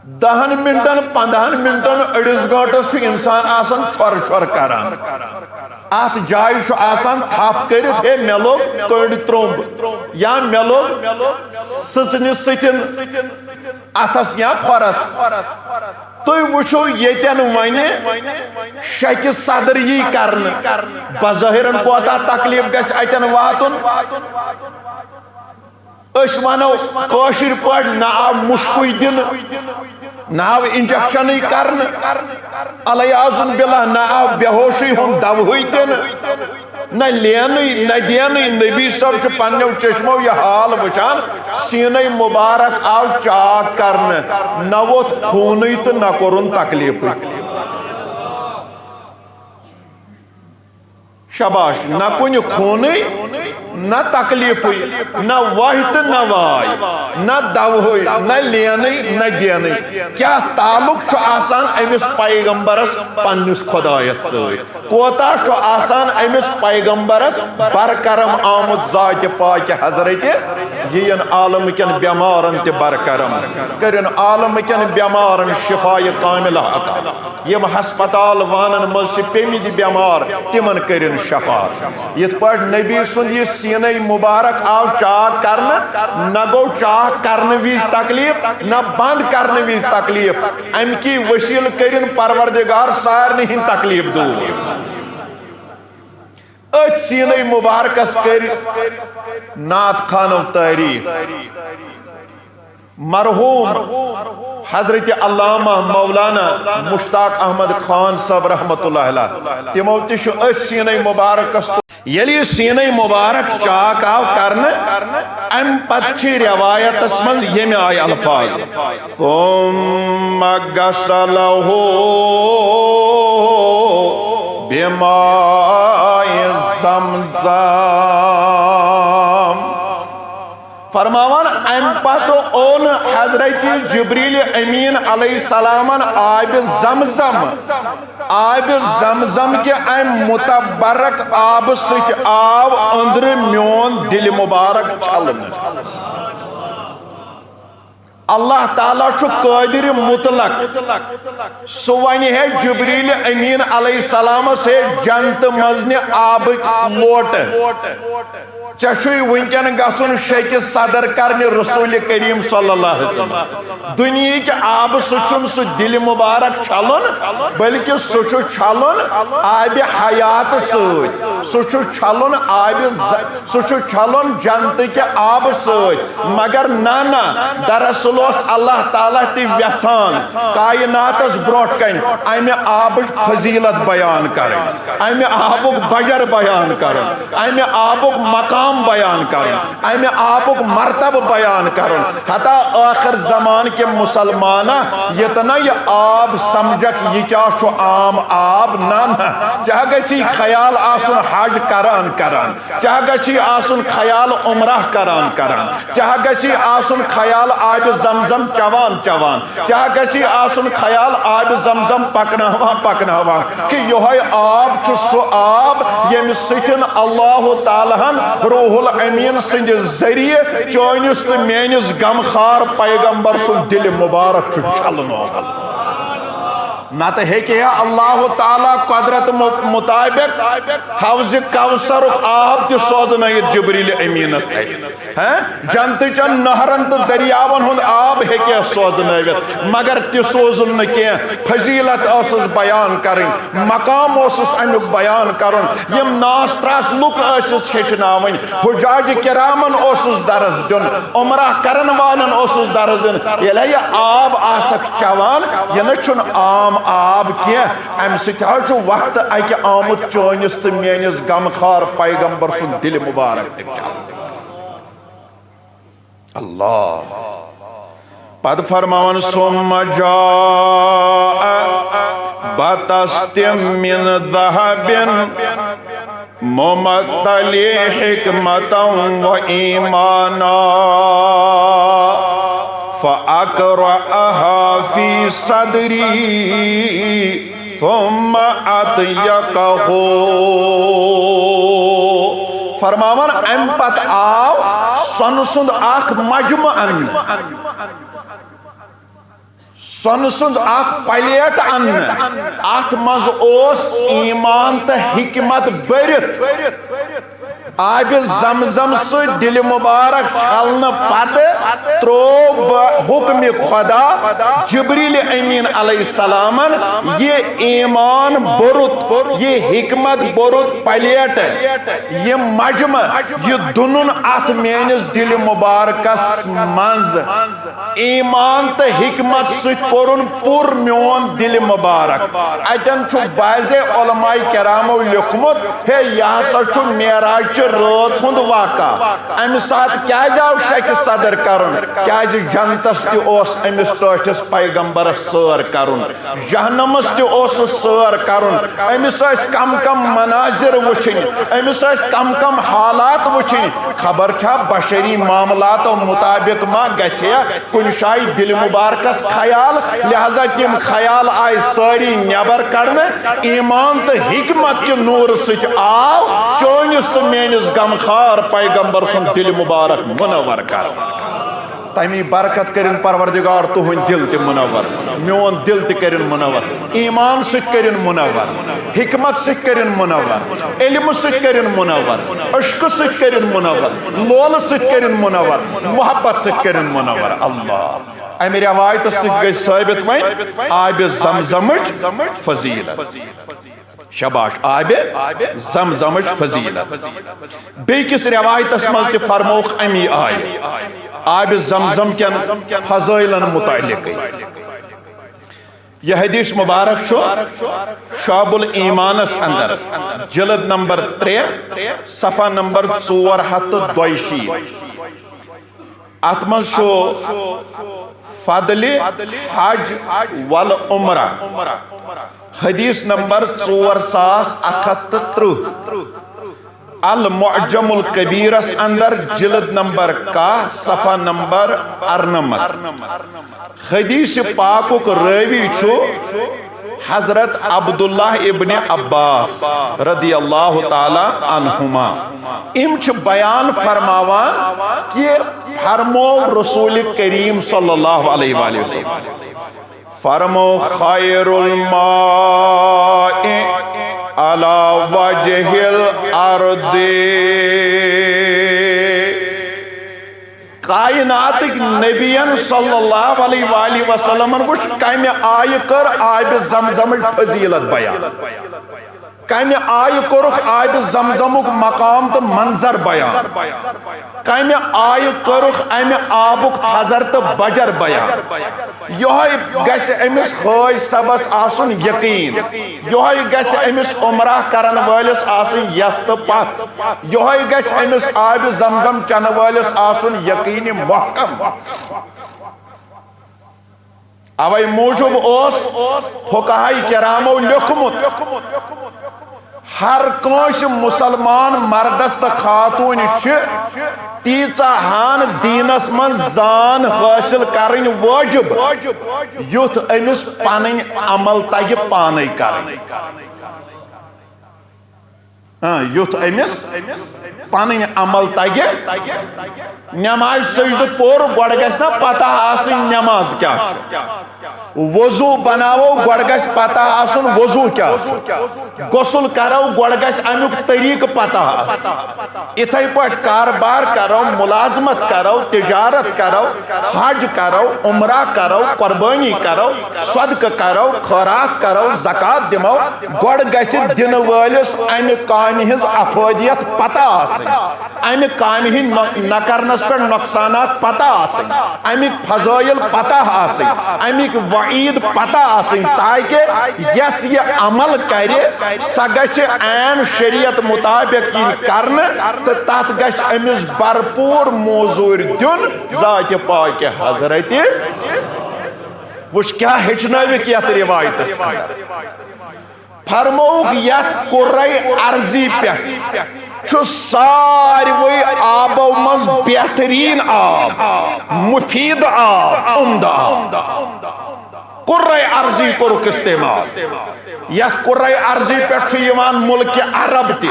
دَہَن منٹن، پنٛداہَن منٹن، أڑِس گٲنٛٹس چھُ انسان آسان چھۄر چھۄر کران۔ اتھ جایہِ چھُ آسان تھپھ کٔرِتھ، ہے، مےٚ لوٚگ کٔنٛڈۍ ترٛوٚمب یا مےٚ لوٚگ سٕژنہِ سۭتۍ اتھس یا کھۄرس۔ تُہۍ وٕچھِو ییٚتٮ۪ن وۄنۍ شکہِ صدر یی کرنہٕ، بظٲہرن کوتاہ تکلیف گژھِ اتٮ۪ن واتُن۔ أسۍ ونو کٲشِر پٲٹھۍ، نہ آو مُشکُے دِنہٕ، نہ آو انجیکشنٕے کرنہٕ، العیاذ باللہ، نہ آو بے ہوشی ہُنٛد دوہٕے دِنہٕ، نہ لینٕے نہ دینٕے۔ نبی صٲب چھُ پننیو چشمو یہِ حال وٕچھان، سیٖنَے مُبارک آو چاک کرنہٕ، نہ ووٚتھ خوٗنٕے تہٕ نہ کوٚرُن تکلیفٕے۔ شاباش، نہ کُنہِ خوٗنٕے، نہ تکلیفٕے، نہ وَہہِ تہٕ نہ واے، نہ دوہٕے، نہ لینٕے، نہ دینٕے۔ کیٛاہ تعلق چھُ آسان أمِس پیغمبرس پننِس خۄدایس سۭتۍ؟ کوتاہ چھُ آسان أمِس پیغمبرس برکرم آمُت ذاتِ پاکہِ حضرتِ؟ یہِ یِن عالمہٕ کٮ۪ن بٮ۪مارن تہِ برکرم، کٔرِن عالمہٕ کٮ۪ن بٮ۪مارن شفایہِ کاملہ عطا۔ یِم ہسپتال وانن منٛز چھِ پیٚمٕتۍ بٮ۪مار، تِمن کٔرِن شفا۔ یِتھ پٲٹھۍ نبی سُنٛد یہِ سیٖنَے مُبارک آو چاک کرنہٕ، نہ گوٚو چاک کرنہٕ وِزِ تکلیف، نہ بنٛد کرنہٕ وِزِ تکلیف۔ اَمہِ کی وسیلہٕ کٔرِن پروردگار سارنٕے ہٕنٛدۍ تکلیف دوٗر۔ أتھۍ سیٖنَے مُبارکس کٔرۍ نعت خوانو تعریف۔ مرحوم حضرت علامہ مولانا مشتاق احمد خان صٲب رحمت اللہ علیہ، تِمو تہِ چھُ أتھۍ سیٖنَے مُبارکس۔ ییٚلہِ یہِ سیٖنَے مُبارک چاک آو کرنہٕ، اَمہِ پتہٕ چھِ روایتس منٛز ییٚمہِ آیہِ الفاظ، ثم غسله بماء زمزم۔ فرماوان، امہِ پتہٕ اوٚن حضرت جبریل امین علیہ السلامن آبِ زمزم، آبِ زمزم کہِ امہِ متبرک آبہٕ سۭتۍ آو أنٛدرٕ میون دِلِ مبارک چھلنہٕ۔ اللہ تعالیٰ چھُ قٲدِر مطلق۔ سُہ وَنہِ ہے جبریل امین علیہ السلامس، ہے جنتہٕ منٛز نہِ آبٕکۍ لوٹہٕ۔ ژےٚ چھُے وٕنکٮ۪ن گژھُن شیٚکہِ صدر کرنہِ رسول کریم صلی اللہ علیہ وسلم۔ دُنیہٕکۍ آبہٕ سۭتۍ چھُنہٕ سُہ دِلہِ مبارک چھلُن، بلکہِ سُہ چھُ چھلُن آبِ حیات سۭتۍ۔ سُہ چھُ چھلُن آبِ ز-، سُہ چھُ چھلُن جنتہٕ کہِ آبہٕ سۭتۍ۔ مگر نہ، نہ، دراصل اوس اللہ تعالیٰ تہِ یژھان کائناتس برونٛٹھ کنہِ امہِ آبٕچ فضیلت بیان کرٕنۍ، امہِ آبُک بجر بیان کرُن، امہِ آبُک مقام بیان کرُن، امہِ آبُک مرتبہٕ بیان کرُن۔ ہتا ٲخر زمان کہِ مسلمانہ، ییٚتہِ نہ یہِ آب سمجھکھ، یہِ کیٛاہ چھُ عام آب؟ نہ، نہ، ژےٚ گژھی خیال آسُن حج کران کران، ژےٚ گژھی آسُن خیال عمرہ کران کران، ژےٚ گژھی آسُن خیال آبِ زمزم چوان چوان، ژےٚ گژھی آسُن خیال آبِ زمزم پکناوان پکناوان، کہِ یِہوٚے آب چھُ سُہ آب ییٚمہِ سۭتۍ اللہ تعالیٰ ہن روح الامین سٕنٛدِ ذٔریعہٕ چٲنِس تہٕ میٲنِس غمخار پیغمبر سُنٛد دِلہِ مبارک چھُ چھلنومُت۔ نتہٕ ہیٚکہِ ہے اللہ تعالیٰ قدرت مُ-، مطابق حوضِ کوثرُک آب تہِ سوزنٲیِتھ جبریل امینس اَتھِ۔ ہاں؟ جنتہٕ چٮ۪ن نہرن تہٕ دٔریاون ہُنٛد آب ہیٚکہِ ہے سوزنٲوِتھ، مگر تہِ سوزُن نہٕ کینٛہہ۔ فضیلت ٲسٕس بیان کرٕنۍ، مقام اوسُس امیُک بیان کرُن۔ یِم ناس تراس لُکھ ٲسِس ہیٚچھناوٕنۍ، حجاج کرامن اوسُس درس دیُن، عمرہ کرن والٮ۪ن اوسُس درس دیُن۔ ییٚلہِ یہِ آب آسکھ چٮ۪وان، یہِ نہ چھُنہٕ عام آب کینٛہہ، امہِ سۭتۍ حظ چھُ وقت اکہِ آمُت چٲنِس تہٕ میٲنِس غمخار پیغمبر سُنٛد دِلہِ مبارک تہِ پٮ۪وان۔ اللہ۔ پتہٕ فرماوان، ثم جاء بطست من ذهب ممتلئ حكمة وإيمانا فأقرأها في صدري ثم أطيقه۔ فرماوان، امہِ پتہٕ آو سۄنہٕ سُنٛد اکھ مجمہٕ اننہٕ، سۄنہٕ سُنٛد اکھ پلیٹ اننہٕ، اتھ منٛز اوس ایمان تہٕ حکمت بٔرِتھ۔ آبِ زمزم سۭتۍ دِلہِ مبارک چھلنہٕ پتہٕ تروو حکم خدا جبریل امین علیہ السلامن یہ ایمان بوٚرُتھ، یہ حکمت بوٚرُتھ پلیٹ، یہ مجمع، یہ دُنُن اتھ میٲنِس دِلہِ مبارکس منٛز۔ ایمان تہٕ حکمت سۭتۍ کوٚرُن پُر میون دِلہِ مبارک۔ اتٮ۪ن چھُ بعضے علماء کرامو لیوٚکھمُت، ہے، یہِ ہسا چھُ معراج چہِ رٲژ ہُنٛد واقعہ۔ امہِ ساتہٕ کیازِ آو شکہِ صدر کرُن؟ کیازِ جنتس تہِ اوس أمِس ٹٲٹھِس پیغمبرس سٲر کرُن، جہنمس تہِ اوسُس سٲر کرُن۔ أمِس ٲسۍ کم کم مناظر وٕچھِنۍ، أمِس ٲسۍ کم کم حالات وٕچھِنۍ۔ خبر چھا بشری معاملاتو مطابق ما گژھِ کُنہِ جایہِ دِلہِ مبارکس خیال، لہذا تِم خیال آیہِ سٲری نٮ۪بر کڑنہٕ۔ ایمان تہٕ حکمت کہِ نوٗرٕ سۭتۍ آو چٲنِس تہٕ میٲنِس غمخار پیغمبر سُنٛد دِلہِ مبارک منور کرنہٕ۔ تمی برکت کٔرِن پروردگار تُہُنٛد دِل تہِ منور، میون دِل تہِ کٔرِن منور، ایمان سۭتۍ کٔرِن منور، حکمت سۭتۍ کٔرِن منور، علمہٕ سۭتۍ کٔرِن منور، عشقہٕ سۭتۍ کٔرِن منور، لولہٕ سۭتۍ کٔرِن منور، محبت سۭتۍ کٔرِن منور۔ اللہ۔ امہِ روایتہٕ سۭتۍ گٔے ثٲبت وۄنۍ آبِ زمزمٕچ فضیلت۔ شاباش، آبِ زمزمٕچ فضیلت۔ بیٚیہِ کِس روایتس منٛز تہِ فرمووُکھ امی آیہِ آبِ زمزم کٮ۪ن فضٲیلن متعلقٕے۔ یہ حدیث مبارک چھُ شعب الایمانس اندر، جلد نمبر ترٛےٚ، صفحہ نمبر ژور ہتھ تہٕ دۄیہِ شیٖتھ۔ اتھ منٛز چھُ فضلِ حج والعمرہ، حدیث نمبر ژور ساس اکھ ہتھ تہٕ ترٕٛہ۔ المعجم الکبیرس اندر، جلد نمبر کاہ، صفحہ نمبر ارنمتھ۔ حدیث پاکُک رٲوی چھُ حضرت عبداللہ ابن عباس رضی اللہ تعالی عنہما۔ ام چھِ بیان فرماوان کہ فرمو رسول کریم صلی اللہ علیہ وآلہ وسلم، فرمو خیر الماء علی وجہ الارض۔ کائناتٕکۍ نبین صلی اللہ علیہ وآلہ وسلمن وٕچھ کمہِ آیہِ کٔر آبِ زمزمٕچ فضیلت بیان، کمہِ آیہِ کوٚرُکھ آبِ زمزمُک مقام تہٕ منظر بیان، کمہِ آیہِ کوٚرُکھ امہِ آبُک تھزر تہٕ بجر بیان۔ یہوے گژھِ أمِس حٲج صٲبس آسُن یقین، یہوے گژھِ أمِس عمرہ کرن وٲلِس آسٕنۍ یتھ تہٕ پتھ، یہوے گژھِ أمِس آبِ زمزم چنہٕ وٲلِس آسُن یقین محکم۔ اوے موٗجوٗب اوس فقہاء کرامو لیوٚکھمُت، ہر کٲنٛسہِ مسلمان مردس تہٕ خاتوٗنہِ چھِ تیٖژاہ ہان دیٖنس منٛز زان حٲصِل کرٕنۍ وٲجِب، یُتھ أمِس پنٕنۍ عمل تگہِ پانے کرٕنۍ۔ آ، یُتھ أمِس پنٕنۍ عمل تگہِ۔ نمازِ سجدٕ پوٚر، گۄڈٕ گژھِ نا پتہ آسٕنۍ نماز کیٛاہ چھِ۔ وضو بناوو، گۄڈٕ گژھِ پتہ آسُن وضو کیٛاہ چھُ۔ غسل کرو، گۄڈٕ گژھِ امیُک طریٖقہٕ پتہ آسُن۔ اِتھے پٲٹھۍ کاربار کرو، ملازمت کرو، تجارت کرو، حج کرو، عمرہ کرو، قربٲنی کرو، صدقہٕ کرو، خٲرات کرو، زکوٰۃ دِمو، گۄڈٕ گژھِ دِنہٕ وٲلِس امہِ کامہِ ہٕنٛز افٲدیت پتہ آسٕنۍ، امہِ کامہِ ہٕنٛدۍ نۄ-، نہ کرنس پٮ۪ٹھ نۄقصانات پتہ آسٕنۍ، امیِکۍ فضٲیل پتہ آسٕنۍ، امیِکۍ وعید پتہ آسٕنۍ، تاکہ یس یہِ عمل کرِ، سۄ گژھِ عین شریعت مطابق یِنۍ کرنہٕ تہٕ تتھ گژھِ أمِس بھرپور موزوٗرۍ دیُن ذاتِ پاکہِ حضرتِ۔ وٕچھ کیٛاہ ہیٚچھنٲوِکھ یتھ روایتس اندر۔ فرمووُکھ یتھ کرہ ارضی پٮ۪ٹھ چھُ ساروٕے آبو منٛز بہتریٖن آب، مفید آب، عمدہ آب۔ کرہ ارضی کوٚرُکھ استعمال۔ یتھ کرہ ارضی پٮ۪ٹھ چھُ یِوان ملکِ عرب تہِ،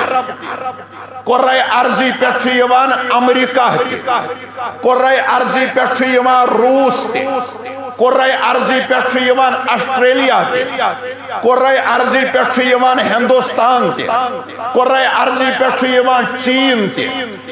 کرہ ارضی پٮ۪ٹھ چھُ یِوان امریکہ تہِ، کرہ ارضی پٮ۪ٹھ چھُ یِوان روٗس تہِ، کرہ ارضی پٮ۪ٹھ چھُ یِوان آسٹریلیا تہِ، کرہ ارضی پٮ۪ٹھ چھُ یِوان ہندوستان تہِ، کرہ ارضی پٮ۪ٹھ چھُ یِوان چین تہِ۔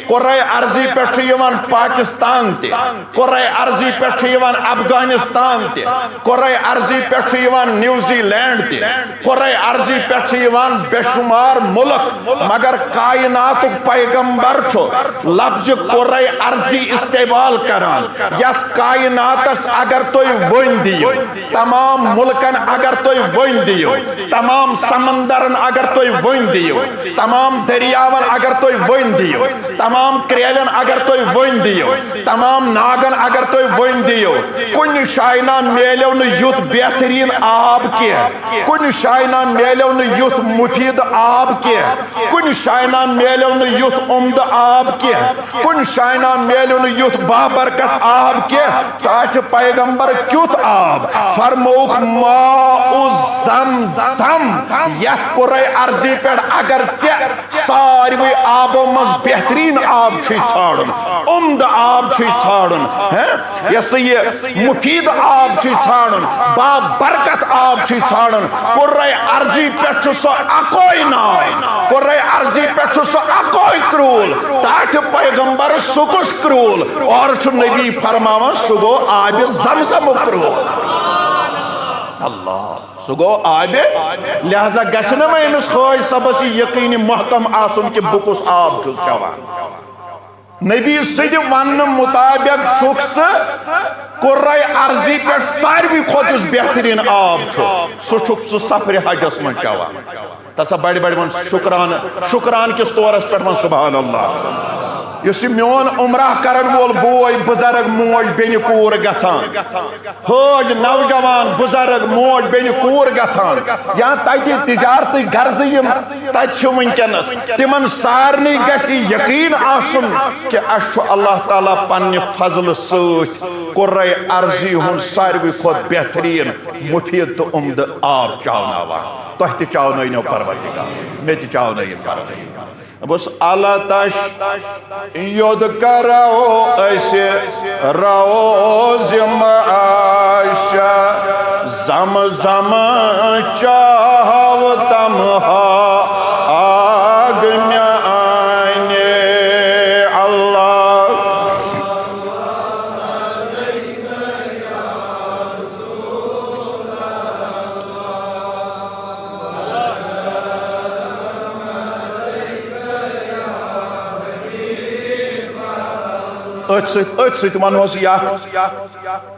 قرۂ ارضی پٮ۪ٹھ چھُ یِوان پاکستان تہِ، قرۂ ارضی پٮ۪ٹھ چھُ یِوان افغانستان تہِ، قرۂ ارضی پٮ۪ٹھ چھُ یِوان نیوزی لینڈ تہِ، قرۂ ارضی پٮ۪ٹھ چھُ یِوان بے شمار مُلک، مگر کائناتُک پیغمبر چھُ لفظِ قرۂ ارضی استعمال کران۔ یتھ کائناتس اگر تُہۍ ؤنۍ دِیِو، تمام مُلکن اگر تُہۍ ؤنۍ دِیِو، تمام سمندرن اگر تُہۍ ؤنۍ دِیِو، تمام دٔریاون اگر تُہۍ ؤنۍ دِیِو، تمام کرٛیلن اگر تُہۍ ؤنۍ دِیِو، تمام ناگن اگر تُہۍ ؤنۍ دِیِو، کُنہِ جایہِ نا میلیو نہٕ یُتھ بہتریٖن آب کینٛہہ، کُنہِ جایہِ نا میلیو نہٕ یُتھ مُفیٖد آب کینٛہہ، کُنہِ جایہِ نا میلیو نہٕ یُتھ عمدٕ آب کینٛہہ، کُنہِ جایہِ نا میلیو نہٕ یُتھ بابرکت آب کینٛہہ۔ ٹاٹھہِ پیغمبر کیُتھ آب؟ فرمووُکھ، ماء زمزم۔ یتھ قرۂ ارضی پٮ۪ٹھ اگر ژےٚ ساروٕے آبو منٛز بہتریٖن آب چھُے ژھانٛڈُن، عمدٕ آب چھُے ژھانٛڈُن، ہیں؟ یہِ ہسا یہِ مفید آب چھُے ژھانٛڈُن، بابرکت آب چھُے ژھانٛڈُن۔ قرۂ ارضی پٮ۪ٹھ چھُ سُہ اکوے ناگ، قرۂ ارضی پٮ۪ٹھ چھُ سُہ اکوے کرٛوٗل، ٹاٹھہِ پیغمبر سُہ کُس کرٛوٗل؟ اورٕ چھُ نبی فرماوان، سُہ گوٚو آبِ زمزمُک کرٛوٗل۔ اللہ، سُہ گوٚو آبِ، لہذا گژھِ نہ وۄنۍ أمِس حٲج صٲبس یہِ یقیٖنی محکم آسُن کہِ بہٕ کُس آب چھُس چٮ۪وان۔ نبی سٕنٛدِ وننہٕ مطابق چھُکھ ژٕ قرۂ ارضی پٮ۪ٹھ ساروی کھۄتہٕ یُس بہتریٖن آب چھُ، سُہ چھُکھ ژٕ سفرِ حجس منٛز چٮ۪وان۔ تَتھ سا بڑِ بڑِ وَن شُکرانہٕ، شُکران کِس طورس پٮ۪ٹھ وَن سبحان اللہ۔ یُس یہِ میون عمرہ کرن وول بوے، بُزرگ موج بیٚنہِ کوٗر گژھان، حٲج نوجوان بُزرگ موج بیٚنہِ کوٗر گژھان، یا تَتہِ تجارتٕکۍ غرضہٕ یِم تَتہِ چھِ وٕنکیٚنَس، تِمن سارنٕے گژھِ یقیٖن آسُن کہِ اَسہِ چھُ اللہ تعالیٰ پننہِ فضلہٕ سۭتۍ قرۂ ارضی ہُنٛد ساروی کھۄتہٕ بہتریٖن، مفید تہٕ عمدٕ آب چاوناوان۔ تۄہہِ تہِ چاونٲینو پروردگار، مےٚ تہِ چاونٲیِن پروردگار۔ بس اللہ تش یود کرو أسۍ روزِ معاشہ، زم زم چاہو تمہا آگ میانے۔ اللہ۔ أتھۍ سۭتۍ، أتھۍ سۭتۍ وَنہوس یہِ اکھ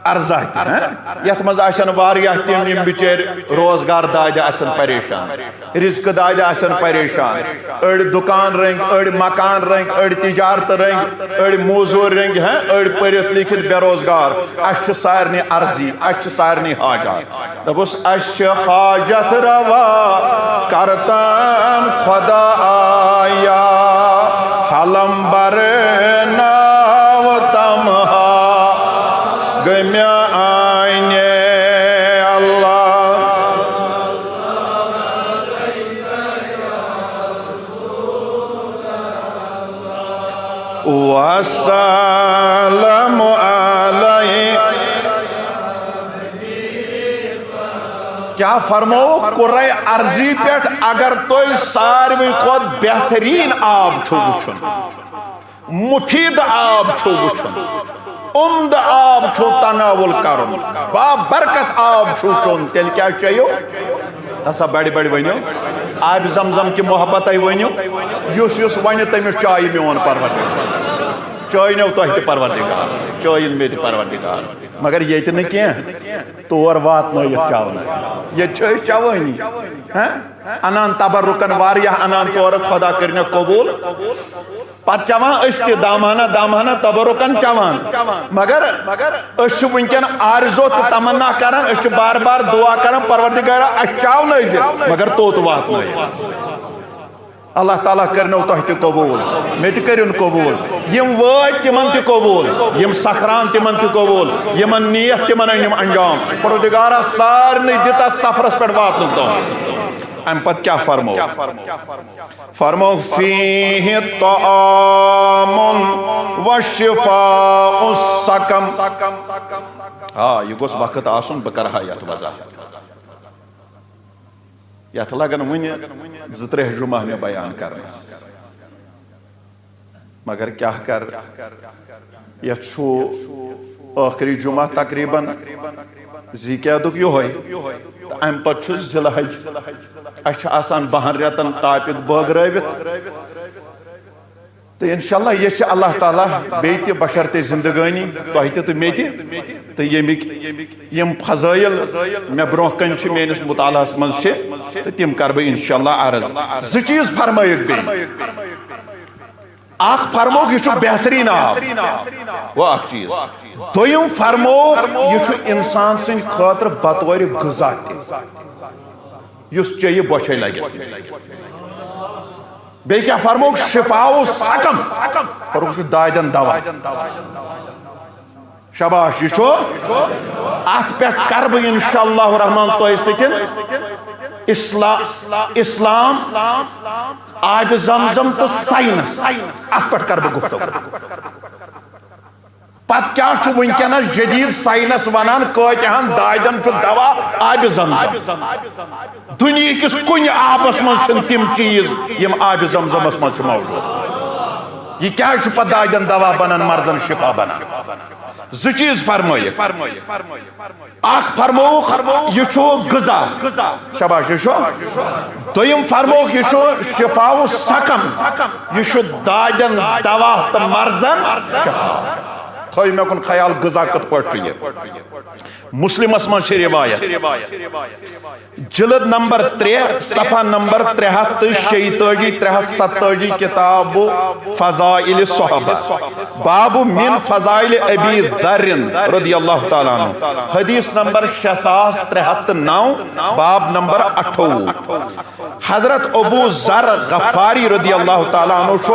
عرضہ تہِ، ہاں؟ یَتھ منٛز آسن واریاہ تِم، یِم بِچٲرۍ روزگار دادِ آسن پریشان، رزقہٕ دادِ آسن پریشان، أڑۍ دُکان رٔنگۍ، أڑۍ مکان رٔنگۍ، أڑۍ تجارت رٔنگۍ، أڑۍ موزوٗرۍ رٔنگۍ، ہاں؟ أڑۍ پٔرِتھ لیکھِتھ بے روزگار۔ اَسہِ چھِ سارنٕے عرضی، اَسہِ چھِ سارنٕے حاجات۔ دوٚپُس، اَسہِ چھِ حاجت روا کرتم خدایا، حلم برناو تمہا گمیانے۔ اللہ۔ والسلام علیہ۔ کیا فرمو؟ قرۂ ارضی پٮ۪ٹھ اگر تُہۍ ساروی کھۄتہٕ بہتریٖن آب چھُو وٕچھُن، مفید آب چھُو وٕچھُن، عمدٕ آب چھُو تناول کرُن، بابرکت آب چھُو چیوٚن، تیٚلہِ کیٛاہ چیٚیِو؟ ہسا بڑِ بڑِ ؤنِو، آبِ زمزم کہِ محبتَے ؤنِو، یُس یُس وَنہِ تٔمِس چایہِ میون پروردگار۔ چٲینو تۄہہِ تہِ پروردگار، چٲیِن مےٚ تہِ پروردگار۔ مگر ییٚتہِ نہٕ کینٛہہ، تور واتنٲیِتھ چاونہٕ۔ ییٚتہِ چھِ أسۍ چوٲنی۔ ہاں؟ انان تبرکن واریاہ، انان تورٕ، خدا کٔرِنَکھ قبوٗل۔ پتہٕ چوان أسۍ تہِ دامہنا دامہنا تبرکن چوان۔ مگر أسۍ چھِ وٕنکیٚن آرزو تہٕ تمنا کران، أسۍ چھِ بار بار دعا کران، پروردگارا، اَسہِ چاونٲوزِ، مگر توٚت واتنٲیِتھ۔ اللہ تعالیٰ کٔرِنو تۄہہِ تہِ قبوٗل، مےٚ تہِ کٔرِن قبوٗل۔ یِم وٲتۍ تِمن تہِ قبوٗل، یِم سکھران تِمن تہِ قبوٗل، یِمن نیت تِمن أنِم انجام۔ پروردگارا، سارنٕے دِ تتھ سفرس پٮ۪ٹھ واتنُک دم۔ امہِ پتہٕ کیٛاہ فرمو؟ فرمو، فیہ طعام و شفاء السقم۔ آ، یہِ گوٚژھ وقت آسُن، بہٕ کرٕ ہا یتھ وضاحت۔ یتھ لگن وُنہِ زٕ ترٛےٚ جمعہ مےٚ بیان کرنس۔ مگر کیٛاہ کر، یتھ چھُ ٲخری جمعہ تقریباً ذی قعدُک یُہے، تہٕ امہِ پتہٕ چھُ ذی الحج۔ اسہِ چھِ آسان بہن رٮ۪تن ٹاپِک بٲگرٲوِتھ۔ تہٕ انشاءاللہ یژھِ اللہ تعالیٰ بیٚیہِ تہِ بشرطِ زندگٲنی تۄہہِ تہِ تہٕ مےٚ تہِ، تہٕ ییٚمِکۍ یِم فضٲیل مےٚ برونٛہہ کنہِ چھِ، میٲنِس مطالعس منٛز چھِ، تہٕ تِم کرٕ بہٕ انشاءاللہ عرض۔ زٕ چیٖز فرمٲیِکھ بیٚیہِ۔ اکھ فرمووُکھ، یہِ چھُ بہتریٖن آب۔ گوٚو اکھ چیٖز۔ دوٚیِم فرمووُکھ، یہِ چھُ انسان سٕنٛدِ خٲطرٕ بطورِ غذا تہِ، یُس چیٚیہِ بۄچھے لگٮ۪س نہٕ۔ بیٚیہِ کیٛاہ فرمووُکھ؟ شفاء سقم۔ فرمووُکھ، یہِ چھُ دادٮ۪ن دوا۔ شاباش، یہِ چھُ۔ اتھ پٮ۪ٹھ کرٕ بہٕ انشاءاللہ الرحمن تۄہہِ سۭتۍ اسلام، اسلام، آبِ زمزم تہٕ ساینس، اتھ پٮ۪ٹھ کرٕ بہٕ گفتگو۔ پتہٕ کیٛاہ چھُ وٕنکیٚنس جدید ساینس ونان، کۭتیاہن دادٮ۪ن چھُ دوا آبِ زمزم؟ دُنیہکِس کُنہِ آبس منٛز چھِنہٕ تِم چیٖز یِم آبِ زمزمس منٛز چھِ موجود۔ یہِ کیٛازِ چھُ پتہٕ دادٮ۪ن دوا بنان، مرضن شفا بنان؟ زٕ چیٖز فرمٲیِکھ۔ اکھ فرمووُکھ، یہِ چھُ غذا۔ شاباش، یہِ چھُ۔ دوٚیِم فرمووُکھ، یہِ چھُ شفاء سقم۔ یہِ چھُ دادٮ۪ن دوا تہٕ مرضن شفا۔ تھٲیِو مےٚ کُن خیال، غذا کِتھ پٲٹھۍ چھُ یہِ؟ مسلمس منٛز چھِ روایت، جلد نمبر ترٛےٚ، صفحہ نمبر ترٛےٚ ہتھ تہٕ شیٚیہِ تٲجی، ترٛےٚ ہتھ ستٲجی، کتاب فضائل الصحابہ، باب من فضائل ابی ذر رضی اللہ تعالیٰ عنہ، حدیث نمبر شےٚ ساس ترٛےٚ ہتھ تہٕ نو، باب نمبر اٹھووُہ۔ حضرت ابو ذر غفاری رضی اللہ تعالیٰ عنہ چھُ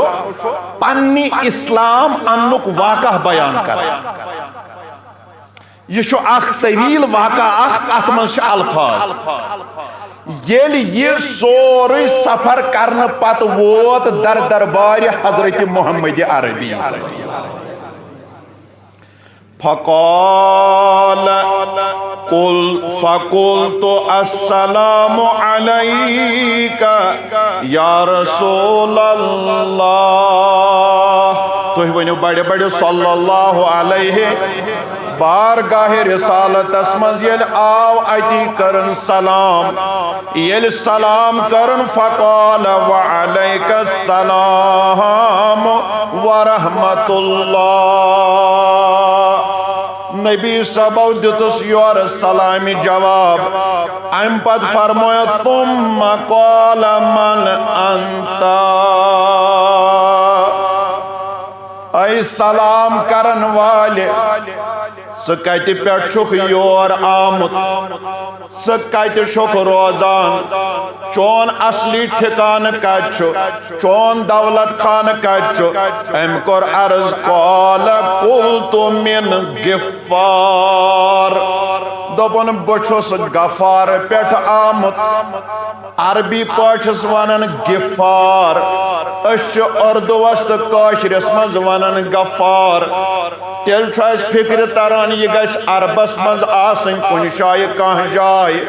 پننہِ اسلام اننُک واقعہ بیان کران۔ یہِ چھُ اکھ طویل واقعہ اکھ، اتھ منٛز چھِ الفاظ۔ ییٚلہِ یہِ سورُے سفر کرنہٕ پتہٕ ووت در دربارِ حضرت محمد عربی۔ فقال، قل، فقلت، السلام عليك يا رسول الله۔ تُہۍ ؤنِو بڑِ بڑِ صلی اللہ علیہ۔ بارگاہ رسالتس منٛز ییٚلہِ آو، اتی کٔرٕن سلام۔ ییٚلہِ سلام کٔرٕن، فقال، وعلیک السلام ورحمۃ اللہ۔ نبی صٲبو دیُتُس یورٕ سلامہِ جواب۔ امہِ پتہٕ فرموو، ثم قال من انت؟ اے سلام کرن والہِ، ژٕ کتہِ پٮ۪ٹھ چھُکھ یور آمُت؟ ژٕ کتہِ چھُکھ روزان؟ چون اصلی ٹھکانہٕ کتہِ چھُ؟ چون دولت خانہٕ کتہِ چھُ؟ أمۍ کوٚر عرض، قال، قلت من غفار۔ دوٚپُن، بہٕ چھُس غفار پٮ۪ٹھ آمُت۔ عربی پٲٹھۍ چھِس ونان غفار۔ أسۍ چھِ اردوس تہٕ کٲشرِس منٛز ونان غفار۔ تیٚلہِ چھُ اَسہِ فِکرِ تران، یہِ گژھِ عربس منٛز آسٕنۍ کُنہِ جایہِ کانٛہہ جاے۔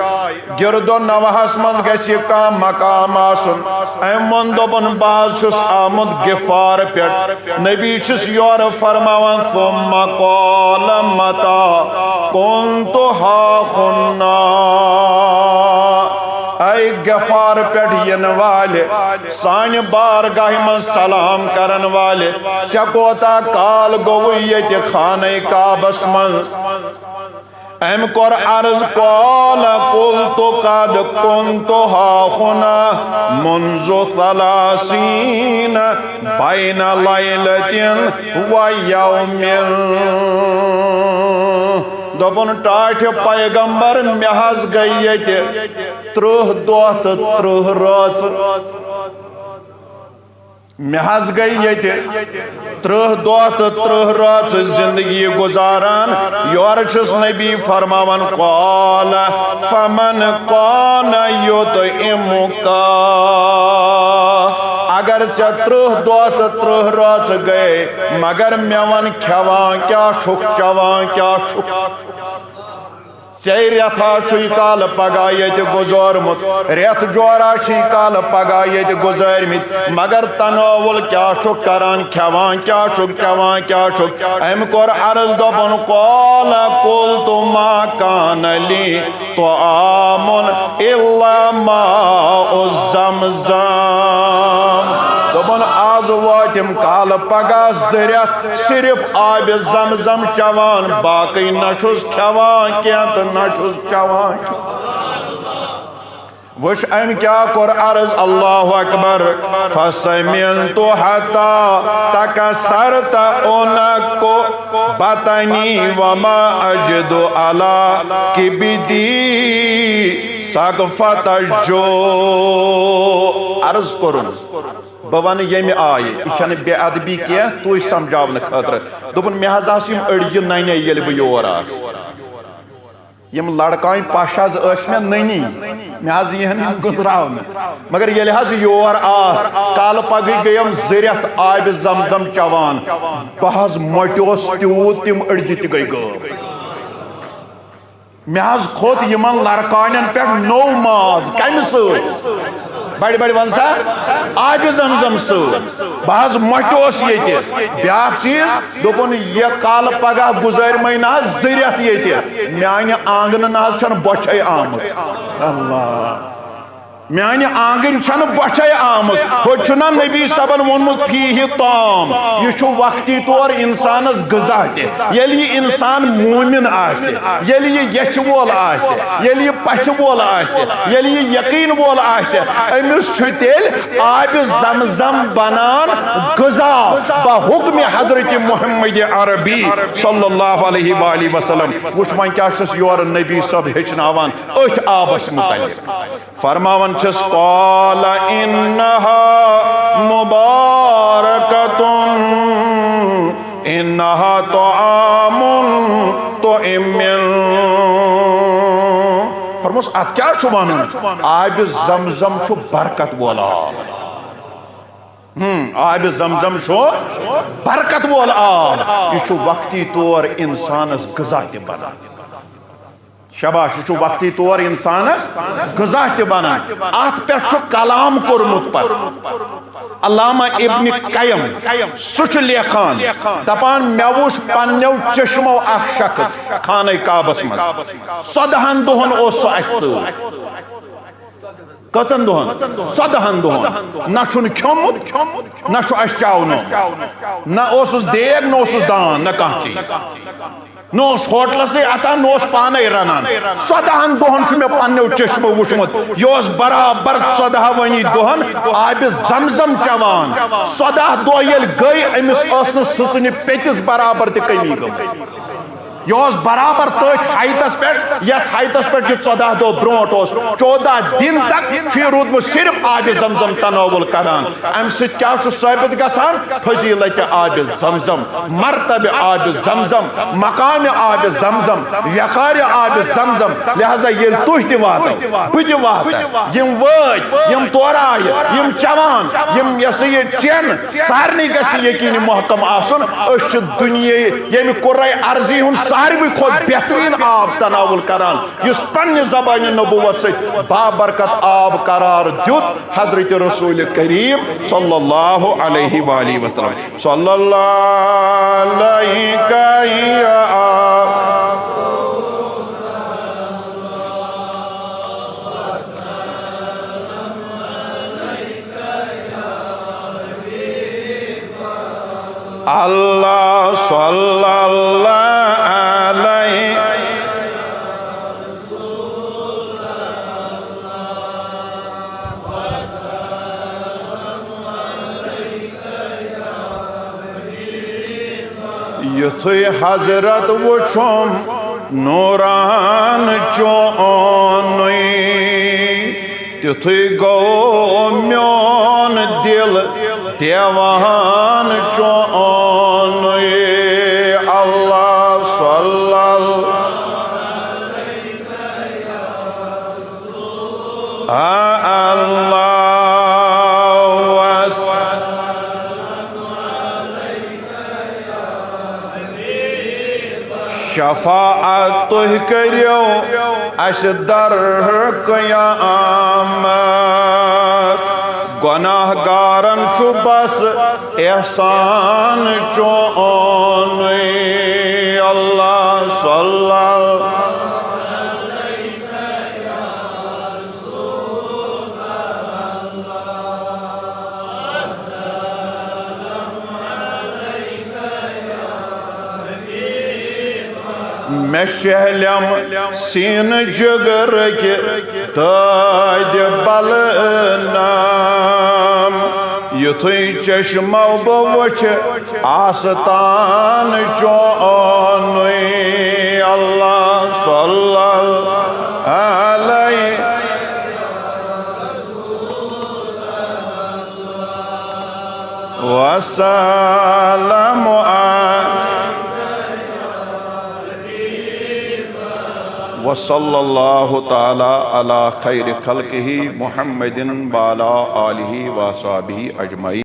گرد و نواحس منٛز گژھِ یہِ کانٛہہ مقام آسُن۔ أمۍ ووٚن، دوٚپُن، بہٕ حظ چھُس آمُت غفار پٮ۪ٹھ۔ نبی چھُس یورٕ فرماوان، ثم قال متى كنت ها هنا۔ اے غفار پٮ۪ٹھ یِنہٕ والہِ، سانہِ بارگاہہِ منٛز سلام کرن والہِ، ژےٚ کوتاہ کال گوٚوُے ییٚتہِ خانہ کعبس منٛز؟ أمۍ کوٚر عرض، قال قلت قد كنت ها هنا منذ ثلاثين بين ليلة ويوم۔ دوٚپُن، ٹاٹھہِ پیغمبر، مےٚ حظ گٔے ییٚتہِ ترٕٛہ دۄہ تہٕ ترٕٛہ رٲژ۔ مےٚ حظ گٔے ییٚتہِ ترٕٛہ دۄہ تہٕ ترٕٛہ رٲژ زندگی گُزاران۔ یورٕ چھُس نبی فرماوان، قال فمن كان يطعمك۔ اگر ژےٚ ترٕٛہ دۄہ تہٕ ترٕٛہ رٲژ گٔے، مگر مےٚ وَن، کھٮ۪وان کیٛاہ چھُکھ، چٮ۪وان کیٛاہ چھُکھ؟ ژے رٮ۪تھا چھُے کالہٕ پگاہ ییٚتہِ گُزورمُت، رٮ۪تھ جورا چھُے کالہٕ پگاہ ییٚتہِ گُزٲرمٕتۍ، مگر تناول کیٛاہ چھُکھ کران، کھٮ۪وان کیٛاہ چھُکھ، چٮ۪وان کیٛاہ چھُکھ؟ أمۍ کوٚر عرض، دوٚپُن، قال قلت ما كان لي طعام إلا ماء زمزم۔ دوٚپُن، از وٲتۍ یِم کالہٕ پگاہ زٕ رٮ۪تھ صرف آبِ زمزم چٮ۪وان، باقٕے نہ چھُس کھٮ۪وان کینٛہہ تہٕ نہ چھُس چٮ۪وان کینٛہہ۔ وٕچھ، أمۍ کیٛاہ کوٚر عرض، اللہ اکبر۔ فسمنت حتى تكسرت عنق بطني وما أجد على كبدي سقفة الجوع۔ عرض کوٚرُن، بہٕ وَنہٕ ییٚمہِ آیہِ، یہِ چھَنہٕ بے ادبی کینٛہہ، تُہۍ سمجھاونہٕ خٲطرٕ۔ دوٚپُن، مےٚ حظ آسہٕ یِم أڑجہِ نَنہِ ییٚلہِ بہٕ یور آس۔ یِم لڑکانۍ پش حظ ٲسۍ مےٚ نٔنی، مےٚ حظ یِہن یِم گٔنزراونہٕ۔ مگر ییٚلہِ حظ یور آس، کالہٕ پگہٕے گٔیم زٕ رٮ۪تھ آبِ زمزم چٮ۪وان، بہٕ حظ مۄٹیوس تیوٗت، تِم أڑجہِ تہِ گٔے غٲب۔ مےٚ حظ کھوٚت یِمن لڑکانٮ۪ن پٮ۪ٹھ نوٚو ماز۔ کمہِ سۭتۍ؟ بڑِ بڑِ ون سا، آبِ زمزم سۭتۍ۔ بہٕ حظ مۄٹیوس ییٚتہِ۔ بیٛاکھ چیٖز، دوٚپُن، یہِ کالہٕ پگاہ گُزٲرۍ مَے نہ حظ زٕ رٮ۪تھ ییٚتہِ، میانہِ آنگنہٕ نہ حظ چھَنہٕ بۄچھے آمٕژ۔ اللہ، میانہِ آنگنہٕ چھَنہٕ بۄچھے آمٕژ۔ ہُتہِ چھُنہ نبی صٲبن ووٚنمُت، فیہ طعام، یہِ چھُ وقتی طور انسانس غذا تہِ۔ ییٚلہِ یہِ انسان مومن آسہِ، ییٚلہِ یہِ یژھِ وول آسہِ، ییٚلہِ یہِ پژھِ وول آسہِ، ییٚلہِ یہِ یقین وول آسہِ، أمِس چھُ تیٚلہِ آبِ زمزم بنان غذا بحکم حضرت محمد عربی صلی اللہ علیہ وآلہ وسلم۔ وٕچھ، وۄنۍ کیٛاہ چھُس یورٕ نبی صٲب ہیٚچھناوان أتھۍ آبس متعلق۔ فرماوان چھِس، قال انها مبارکۃ، انها طعام طعم۔ فرموس، اتھ کیٛاہ چھُ ونُن؟ آبِ زمزم چھُ برکت وول آب۔ ہم، آبِ زمزم چھُ برکت وول آب۔ یہِ چھُ وقتی طور انسانس غذا تہِ بنان۔ شاباش، یہِ چھُ وقتی طور انسانس غذا تہِ بنان۔ اتھ پٮ۪ٹھ چھُ کلام کوٚرمُت پتہٕ علامہ ابن قیم، سُہ چھُ لیکھان، دپان، مےٚ وُچھ پننیو چشمو اکھ شخص خانہ کعبس منٛز، ژۄدہن دۄہن اوس سُہ اسہِ سۭتۍ۔ کٔژن دۄہن؟ ژۄدہن دۄہن۔ نہ چھُن کھیومُت، نہ چھُ اسہِ چاونومُت، نہ اوسُس دیگ، نہ اوسُس دان، نہ کانٛہہ چیٖز۔ نہ اوس ہوٹلسٕے اژان، نہ اوس پانے رنان۔ ژۄدہن دۄہن چھُ مےٚ پننیو چشمو وُچھمُت۔ یہِ اوس برابر ژۄدہوٕنی دۄہن آبِ زمزم چٮ۪وان۔ ژۄدہ دۄہ ییٚلہِ گٔے، أمِس ٲس نہٕ سٕژنہِ پیٚتِس برابر تہِ کٔمی گٔمٕژ۔ یہِ اوس برابر تٔتھۍ ہائٹس پٮ۪ٹھ، یتھ ہائٹس پٮ۪ٹھ یہِ ژۄدہ دۄہ برونٛٹھ اوس۔ چودہ دن تک چھُ یہِ روٗدمُت صرف آبِ زمزم تناول کران۔ امہِ سۭتۍ کیٛاہ چھُ ثٲبت گژھان؟ فضیلت آبِ زمزم، مرتبہ آبِ زمزم، مقام آبِ زمزم، وقار آبِ زمزم۔ لہذا ییٚلہِ تُہۍ تہِ واتو، بہٕ تہِ واتہٕ، یِم وٲتۍ، یِم تورٕ آیہِ، یِم چٮ۪وان، یِم، یہِ ہسا یہِ چٮ۪ن، سارنٕے گژھِ یقین محکم آسُن، أسۍ چھِ دُنیا ییٚمہِ قرہ ارضی ہُنٛد ساروی کھۄتہٕ بہتریٖن آب تناول کران، یُس پننہِ زبانہِ نبوت سۭتۍ بابرکت آب قرار دیُت حضرت رسول کریم صلی اللہ علیہ وآلہ وسلم۔ صلی اللہ علیک یا اللہ صلی اللہ علیہ۔ یُتھُے حضرت وُچھُم نوران چونُے، تیُتھُے گوٚو میون دِل دیوان چونُے۔ اللہ صلی اللہ، آ، اللہ وس۔ شفاعت تُہۍ کٔرِو اَسہِ در قیامت۔ گۄناہ گارن چھُ بس احسان چونُے۔ اللہ صلی اللہ۔ مےٚ شہلم سینہٕ جگرٕکۍ دٲدِ بلہٕ نام۔ یُتھُے چشمو بہٕ وٕچھِ آستان چونُے۔ اللہ صلی اللہ علیہ وسلم۔ وصلی اللہ تعالی علی خیر خلقہ محمد وعلی آلہ وصحبہ اجمعین۔